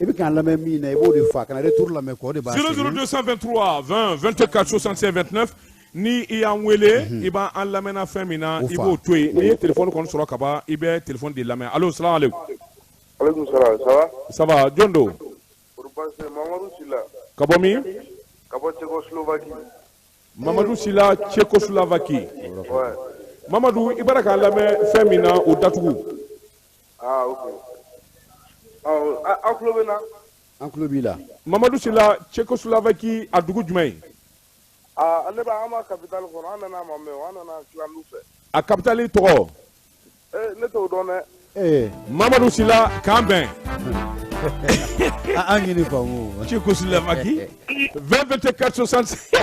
I bɛ k'an lamɛn min na, i b'o de fɔ, a kana retour lamɛn quoi, o de b'a 00223 20 24 65 29. Ni i y'an wele, i b'an lamɛnna fɛn min na, i b'o to yen. N'i ye téléphone kɔni sɔrɔ ka ban, i bɛ téléphone de lamɛn. Allo, salam alaikum. Alaikum salam, ça va? Ça va, jɔn don? Mamadou Sila. Ka bɔ min? Ka bɔ Tchécoslovaquie. Mamadou Sila, Tchécoslovaquie. Ouais. Mamadou, i bɔra k'an lamɛn fɛn min na, o datugu. Ah, ok. Aw tulo bɛ n na? An tulo b'i la. Mamadou Sila, Tchécoslovaquie, a dugu jumɛn ye? Ah, ne b'a an ma capitale kɔnɔ, an nana ma mɛn, an nana Tilandu fɛ. A capitale tɔgɔ? Ne t'o dɔn dɛ. Mamadou Sila, k'an bɛn. An ɲini faamu. Tchécoslovaquie 20 24 65.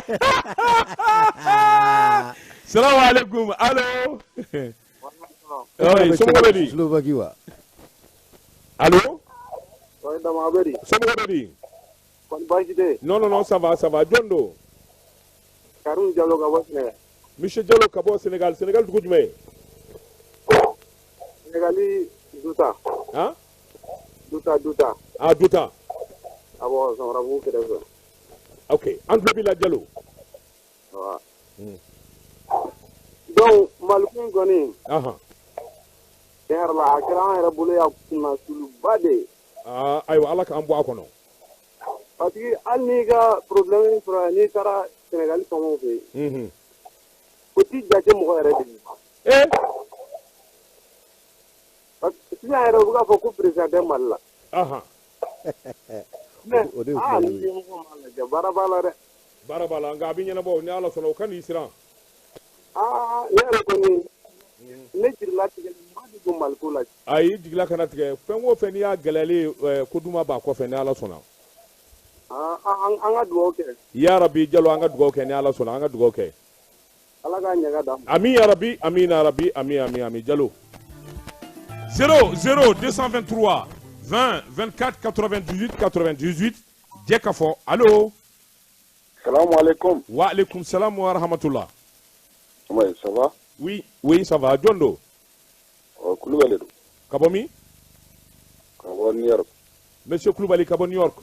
Salam alaikum. Allo. Oui, somɔgɔw bɛ di? Slovaquie wa. Allo. Oui, dama bɛ di? Somɔgɔw bɛ di? Kɔni baasi tɛ? Non non non, ça va, ça va. Jɔn don? Karim Diallo ka bɔ Sénégal. Monsieur Diallo ka bɔ Sénégal. Sénégal dugu jumɛn? Sénégali Douta. Hein? Douta, Douta. Ah, Douta. Awɔ, Samarabugu kɛrɛfɛ. Ok, an tulo b'i la Diallo. Voilà. Donc Maliko in kɔni. Tiɲɛ yɛrɛ la, a kɛra an yɛrɛ bolo yan kunnasuluba de ye. Ah, ayiwa, Ala k'an bɔ a kɔnɔ. Parce que hali n'i ka problème sɔrɔ yan, n'i taara Sénégal faamaw fɛ yen. O t'i jate mɔgɔ yɛrɛ de ye. Parce que sisan yɛrɛ u bɛ k'a fɔ ko président tɛ Mali la. Mais aa ni ɲɛmɔgɔ m'a lajɛ, baara b'a la dɛ. Baara b'a la, nka a bɛ ɲɛnabɔ ni Ala sɔnna, o kan'i siran. Aa, ne yɛrɛ kɔni, ne jigila tigɛ, ma de don Maliko la. Ayi, jigila kana tigɛ, fɛn o fɛn n'i y'a gɛlɛyalen ko duman b'a kɔfɛ ni Ala sɔnna. An ka dugawu kɛ. Ya Rabi Jalo, an ka dugawu kɛ ni Ala sɔnna, an ka dugawu kɛ. Ala k'a ɲɛ ka d'an ma. Ami ya Rabi, ami ya Rabi, ami ami ami Jalo. 0 0 223 20 24 98 98. Jɛ ka fɔ. Allo. Salamu alaikum. Wa alaikum salam wa rahmatullah. Oui, ça va? Oui, oui, ça va. Jɔn don? Kulubali don. Ka bɔ min? Ka bɔ New York. Monsieur Kulubali ka bɔ New York.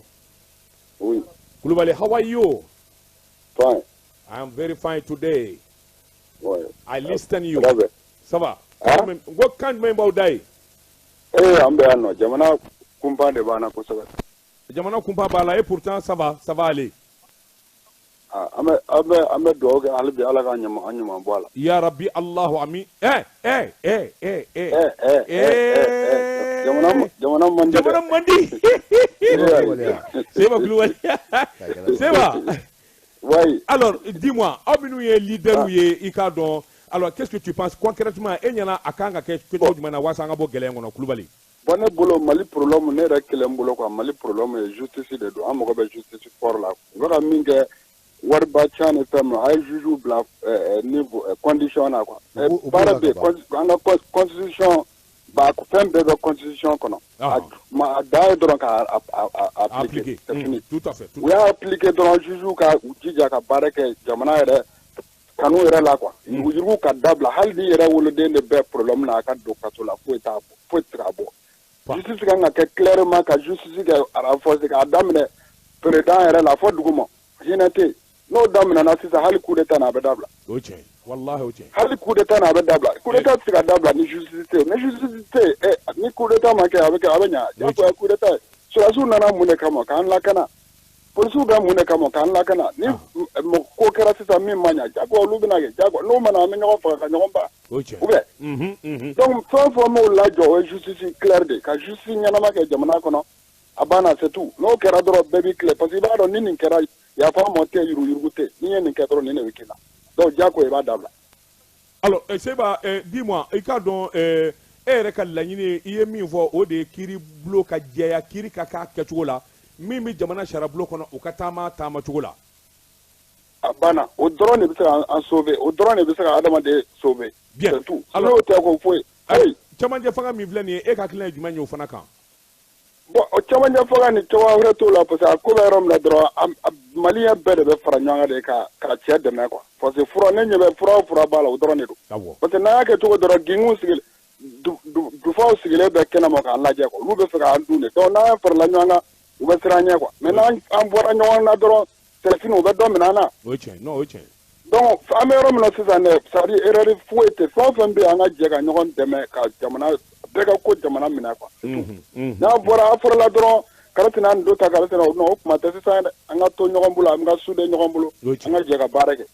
Oui. Kulubali, how are you? Fine. I am very fine today. Oui. I listen you. Ça va? Hein? Ko kan jumɛn b'aw da yen? An bɛ yan nɔ, jamana kunpan de b'an na kosɛbɛ. Jamana kunpan b'a la, et pourtant ça va, ça va aller. An bɛ dugawu kɛ hali bi Ala k'an ɲuman bɔ a la. Ya Rabbi, Allahu amin. Jamana man di. Jamana man di. Seba Kulubali. Seba. Oui. Alors, dis-moi, aw minnu ye leader ye, i k'a dɔn Alors qu'est-ce que tu penses concrètement e ɲɛna a kan ka kɛ cogo jumɛn na walasa an ka bɔ gɛlɛya in kɔnɔ Kulubali? Bon ne bolo Mali problème ne yɛrɛ kelen bolo quoi Mali problème ye justice de don an mago bɛ justice fort la u bɛ ka min kɛ wariba ca ni fɛn min a ye juge bila niveau condition na quoi baara bɛ yen an ka constitution ba fɛn bɛɛ bɛ constitution kɔnɔ a dan ye dɔrɔn k'a appliquer c'est fini. Tout à fait. U y'a appliquer dɔrɔn juge ka u jija ka baara kɛ jamana yɛrɛ kanu yɛrɛ la quoi yuruguyurugu ka dabila hali ni yɛrɛ woloden de bɛ problème na a ka don kaso la foyi t'a foyi tɛ se ka bɔ. Justice kan ka kɛ clairement ka justice kɛ renforcer k'a daminɛ président yɛrɛ la fo duguma hinɛ tɛ yen n'o daminɛna sisan hali coup d'état na a bɛ dabila. O tiɲɛ walahi o tiɲɛ. Hali coup d'état na a bɛ dabila coup d'état tɛ se ka dabila ni justice tɛ yen ni justice tɛ yen ni coup d'état ma kɛ a bɛ kɛ a bɛ ɲa jagoya coup d'état ye sɔrɔdasiw nana mun de kama k'an lakana polisiw bɛ mun de kama k'an lakana ni ko kɛra sisan min ma ɲa jagoya olu bɛna kɛ jagoya n'o ma na an bɛ ɲɔgɔn faga ka ɲɔgɔn ba. O tiɲɛ. Ou bien. Donc fɛn o fɛn m'o lajɔ o ye justice claire de ka justice ɲɛnama kɛ jamana kɔnɔ a banna c'est tout n'o kɛra dɔrɔn bɛɛ b'i tile parce que i b'a dɔn ni nin kɛra yafa ma tɛ yuruguyurugu tɛ n'i ye nin kɛ dɔrɔn nin de bɛ k'i la donc jagoya i b'a dabila. Alors Seba dis-moi i k'a dɔn e yɛrɛ ka laɲini i ye min fɔ o de ye kiiri bulon ka jɛya kiiri ka k'a kɛcogo la min bɛ jamana sariya bulon kɔnɔ o ka taama taamacogo la. A banna o dɔrɔn de bɛ se k'an sauver o dɔrɔn de bɛ se ka adamaden sauver. Bien c'est tout n'o tɛ ko foyi. Cɛmancɛ fanga min filɛ nin ye e ka hakilina ye jumɛn ye o fana kan. Bon o cɛmancɛ fanga ni cogoya wɛrɛ t'o la parce que a ko bɛ yɔrɔ min na dɔrɔn maliyɛn bɛɛ de bɛ fara ɲɔgɔn kan de ka cɛ dɛmɛ quoi parce que fura ne ɲɛ bɛ fura o fura b'a la o dɔrɔn de don. Parce que n'an y'a kɛ cogo dɔrɔn gingun sigilen dufaw sigilen bɛ kɛnɛma k'an lajɛ quoi olu bɛ fɛ k'an dun de donc n'an farala ɲɔgɔn kan u bɛ siran ɲɛ quoi mais n'an bɔra ɲɔgɔn na dɔrɔn c'est fini u bɛ dɔ minɛ an na. O ye tiɲɛ non o ye tiɲɛ. Donc an bɛ yɔrɔ min na sisan dɛ c'est à dire erreur foyi tɛ fɛn o fɛn bɛ yen an ka jɛ ka ɲɔgɔn dɛmɛ ka jamana bɛɛ ka ko jamana minɛ quoi. N'a bɔra a farala dɔrɔn kala tɛna nin dɔ ta kala tɛna o kuma tɛ sisan dɛ an ka to ɲɔgɔn bolo an ka souder ɲɔgɔn bolo an ka jɛ ka baara kɛ.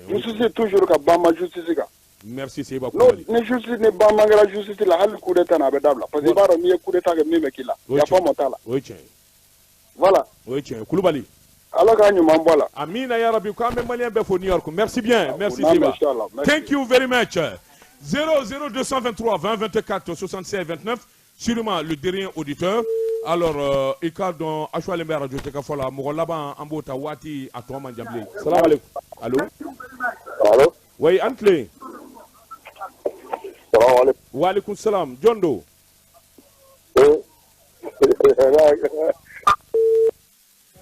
Justice toujours ka banba justice kan. Merci Seba Kulubali. Ni justice ni ban man kɛra justice la hali coup d'état na a bɛ dabila parce que i b'a dɔn n'i ye coup d'état kɛ min bɛ k'i la yafa ma t'a la. O ye tiɲɛ ye. Voilà. O ye tiɲɛ ye Kulubali. Ala k'a ɲuman bɔ a la. Amina ya Rabbi k'an bɛ maliyɛn bɛɛ fo New York. Merci bien. Merci Seba. Thank you very much. 0 0 223 20 24 76 29. Sûrement le dernier auditeur. Alors i k'a dɔn Achualen bɛ radio Jɛkafɔ la mɔgɔ laban an b'o ta waati a tɔ man jan bilen. Salam aleykum. Allo. Allo. Oui an tilen. Salam aleykum. Wa aleykum salam. Jɔn don?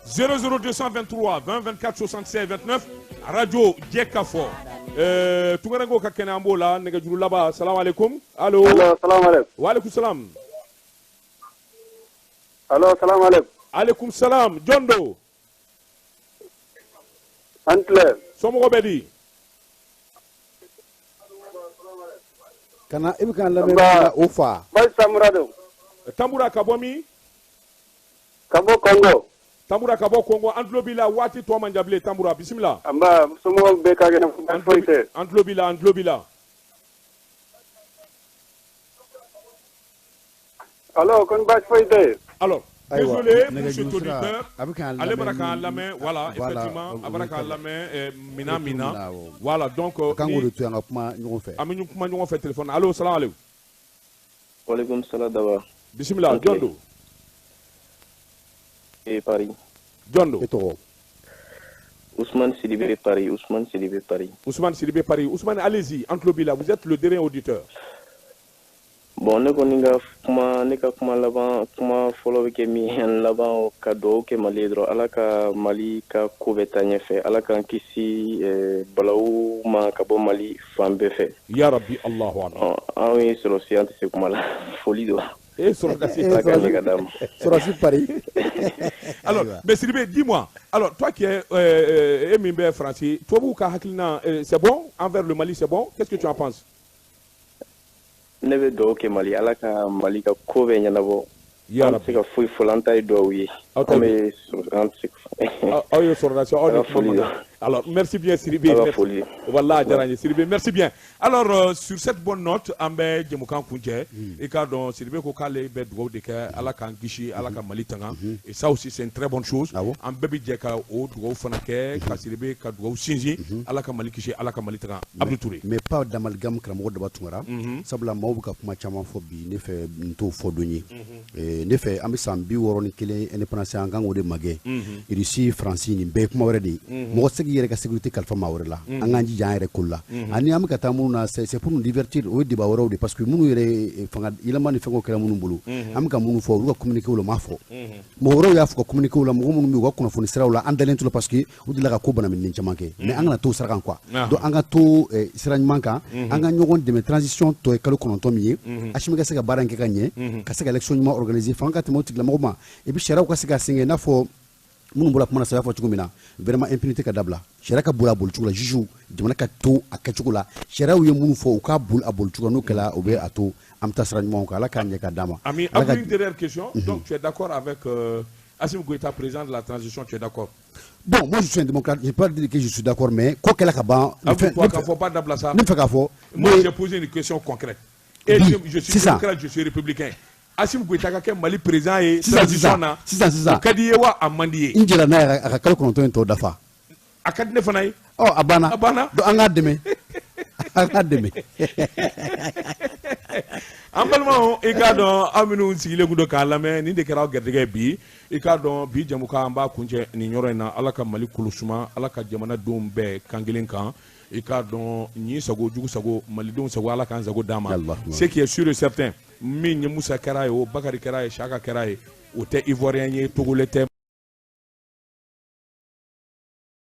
00 223 20 24 76 29 radio Jɛkafɔ. Tungarankew ka kɛnɛ an b'o la nɛgɛjuru laban. Salam aleykum. Allo. Allo salam aleykum. Wa aleykum salam. Allo salam aleykum. Aleykum salam. Jɔn don? An tile. Somɔgɔw bɛ di? Kana i bɛ k'an lamɛn o fa. Baasi Tambura don. Tambura ka bɔ min? Ka bɔ Kɔngo. Tambura ka bɔ Kɔngo an tulo b'i la waati tɔ man jan bilen Tambura bisimila. Nba somɔgɔw bɛɛ ka kɛnɛ baasi foyi tɛ. An tulo b'i la an tulo b'i la. Allo kɔni baasi foyi tɛ. Alors désolé pour cet auditeur ale bɔra k'an lamɛn voilà effectivement a bɔra k'an lamɛn mina mina voilà donc kan k'o de to yan ka kuma ɲɔgɔn fɛ. An bɛ kuma ɲɔgɔn fɛ téléphone. Allo salam aleykum. Waaleykum salam Daba. Bisimila jɔn don? Et Paris. Jɔn don? E tɔgɔ? Ousmane Sidibé Paris, Ousmane Sidibé Paris. Ousmane Sidibé Paris. Ousmane allez-y an tulo b'i la vous êtes le dernier auditeur. Bon ne kɔni ka kuma ne ka kuma laban kuma fɔlɔ bɛ kɛ min ye ani laban ka dugawu kɛ Mali ye dɔrɔn Ala ka Mali ka ko bɛɛ taa ɲɛfɛ Ala k'an kisi balawu ma ka bɔ Mali fan bɛɛ fɛ. Ya Rabbi Allahu akbar. Anw ye sɔrɔsi an tɛ se kuma la foli don. Et sɔrɔdasi Ala ka ɲɛ ka d'an ma. Sɔrɔsi Paris. Alors mais Sidibé dis-moi alors toi qui es e min bɛ Faransi tubabuw ka hakilina c'est bon envers le Mali c'est bon qu'est-ce que tu en penses? Ne bɛ dugawu kɛ Mali Ala ka Mali ka ko bɛɛ ɲɛnabɔ. An tɛ se ka foyi fɔ an ta ye dugawu ye. Aw ye sɔrɔdasi aw ni kuma. Alors merci bien Sidibé. Voilà, diyara n ye Sidibé, merci bien. Alors sur cette bonne note an bɛ jɛmukan kuncɛ. I k'a dɔn Sidibé ko k'ale bɛ dugawu de kɛ Ala k'an kisi, Ala ka Mali tanga. Et ça aussi c'est une très bonne chose. An bɛɛ bɛ jɛ ka o dugawu fana kɛ ka Sidibé ka dugawu sinsin, Ala ka Mali kisi, Ala ka Mali tanga. Abdou Touré. Mais pas d'amalgame karamɔgɔ Daba Tunkara. Sabula maaw bɛ ka kuma caman fɔ bi, ne fɛ n t'o fɔ don ye. Ne fɛ an bɛ san 61 indépendance an kan k'o de magɛn. Russie, France nin bɛɛ ye kuma wɛrɛ de ye. Mɔgɔ tɛ se k'i yɛrɛ ka sécurité kalifa maa wɛrɛ la. An k'an jija an yɛrɛ ko la. Ani an bɛ ka taa minnu na, c'est pour nous divertir, o ye débat wɛrɛw de parce que minnu yɛrɛ fanga yɛlɛma ni fɛngɛw kɛra minnu bolo, an bɛ ka minnu fɔ olu ka communiqué la u m'a fɔ. Mɔgɔ wɛrɛw y'a fɔ ka communiqué la, mɔgɔ minnu bɛ u ka kunnafoni siraw la an dalen t'u la parce que u delila ka ko banamininen caman kɛ. Mais an kana to sira kan quoi. Donc an ka to sira ɲuman kan, an ka ɲɔgɔn dɛmɛ transition tɔ ye kalo 9 min ye, Assimi ka se ka baara in kɛ ka ɲɛ, ka se ka élection ɲuman organiser, fanga ka tɛmɛ o tigilamɔgɔw ma, et puis sariyaw ka se ka sen kɛ i n'a fɔ minnu bɔra kuma na sa y'a fɔ cogo min na, vraiment impunité ka dabila, sariya ka boli a boli cogo la, juge jamana ka to a kɛcogo la, sariyaw ye minnu fɔ u k'a boli a boli cogo la, n'o kɛra o bɛ a to an bɛ taa sira ɲumanw kan, Ala k'a ɲɛ ka d'an ma. Ami, une dernière question. Donc tu es d'accord avec Assimi Goïta, président de la transition, tu es d'accord? Bon, moi je suis un démocrate, je ne peux pas dire que je suis d'accord, mais quoi qu'elle a ban, ne faut pas dabila ça. Ne fɛ k'a fɔ. Moi j'ai posé une question concrète. Et je suis démocrate, je suis républicain. Assimi Goïta ka kɛ Mali président ye transition na. Sisan. O ka di i ye wa a man di i ye? N jɛra n'a ye a ka kalo 9 in tɔ dafa. A ka di ne fana ye. Ɔ a banna. A banna. Donc an k'a dɛmɛ. An k'a dɛmɛ. An balimaw, i k'a dɔn aw minnu sigilen kun don k'a lamɛn, nin de kɛra aw garijɛgɛ bi. I k'a dɔn bi jɛmukan an b'a kuncɛ nin yɔrɔ in na. Ala ka Mali kolo suma, Ala ka jamanadenw bɛɛ kan kelen kan. I k'a dɔn ɲin sago jugu sago malidenw sago Ala k'an sago d'an ma. Ce qui est sûr et certain, min ye Musa kɛra ye o, Bakari kɛra ye, Saka kɛra ye, o tɛ Ivoirien ye, Togolais tɛ,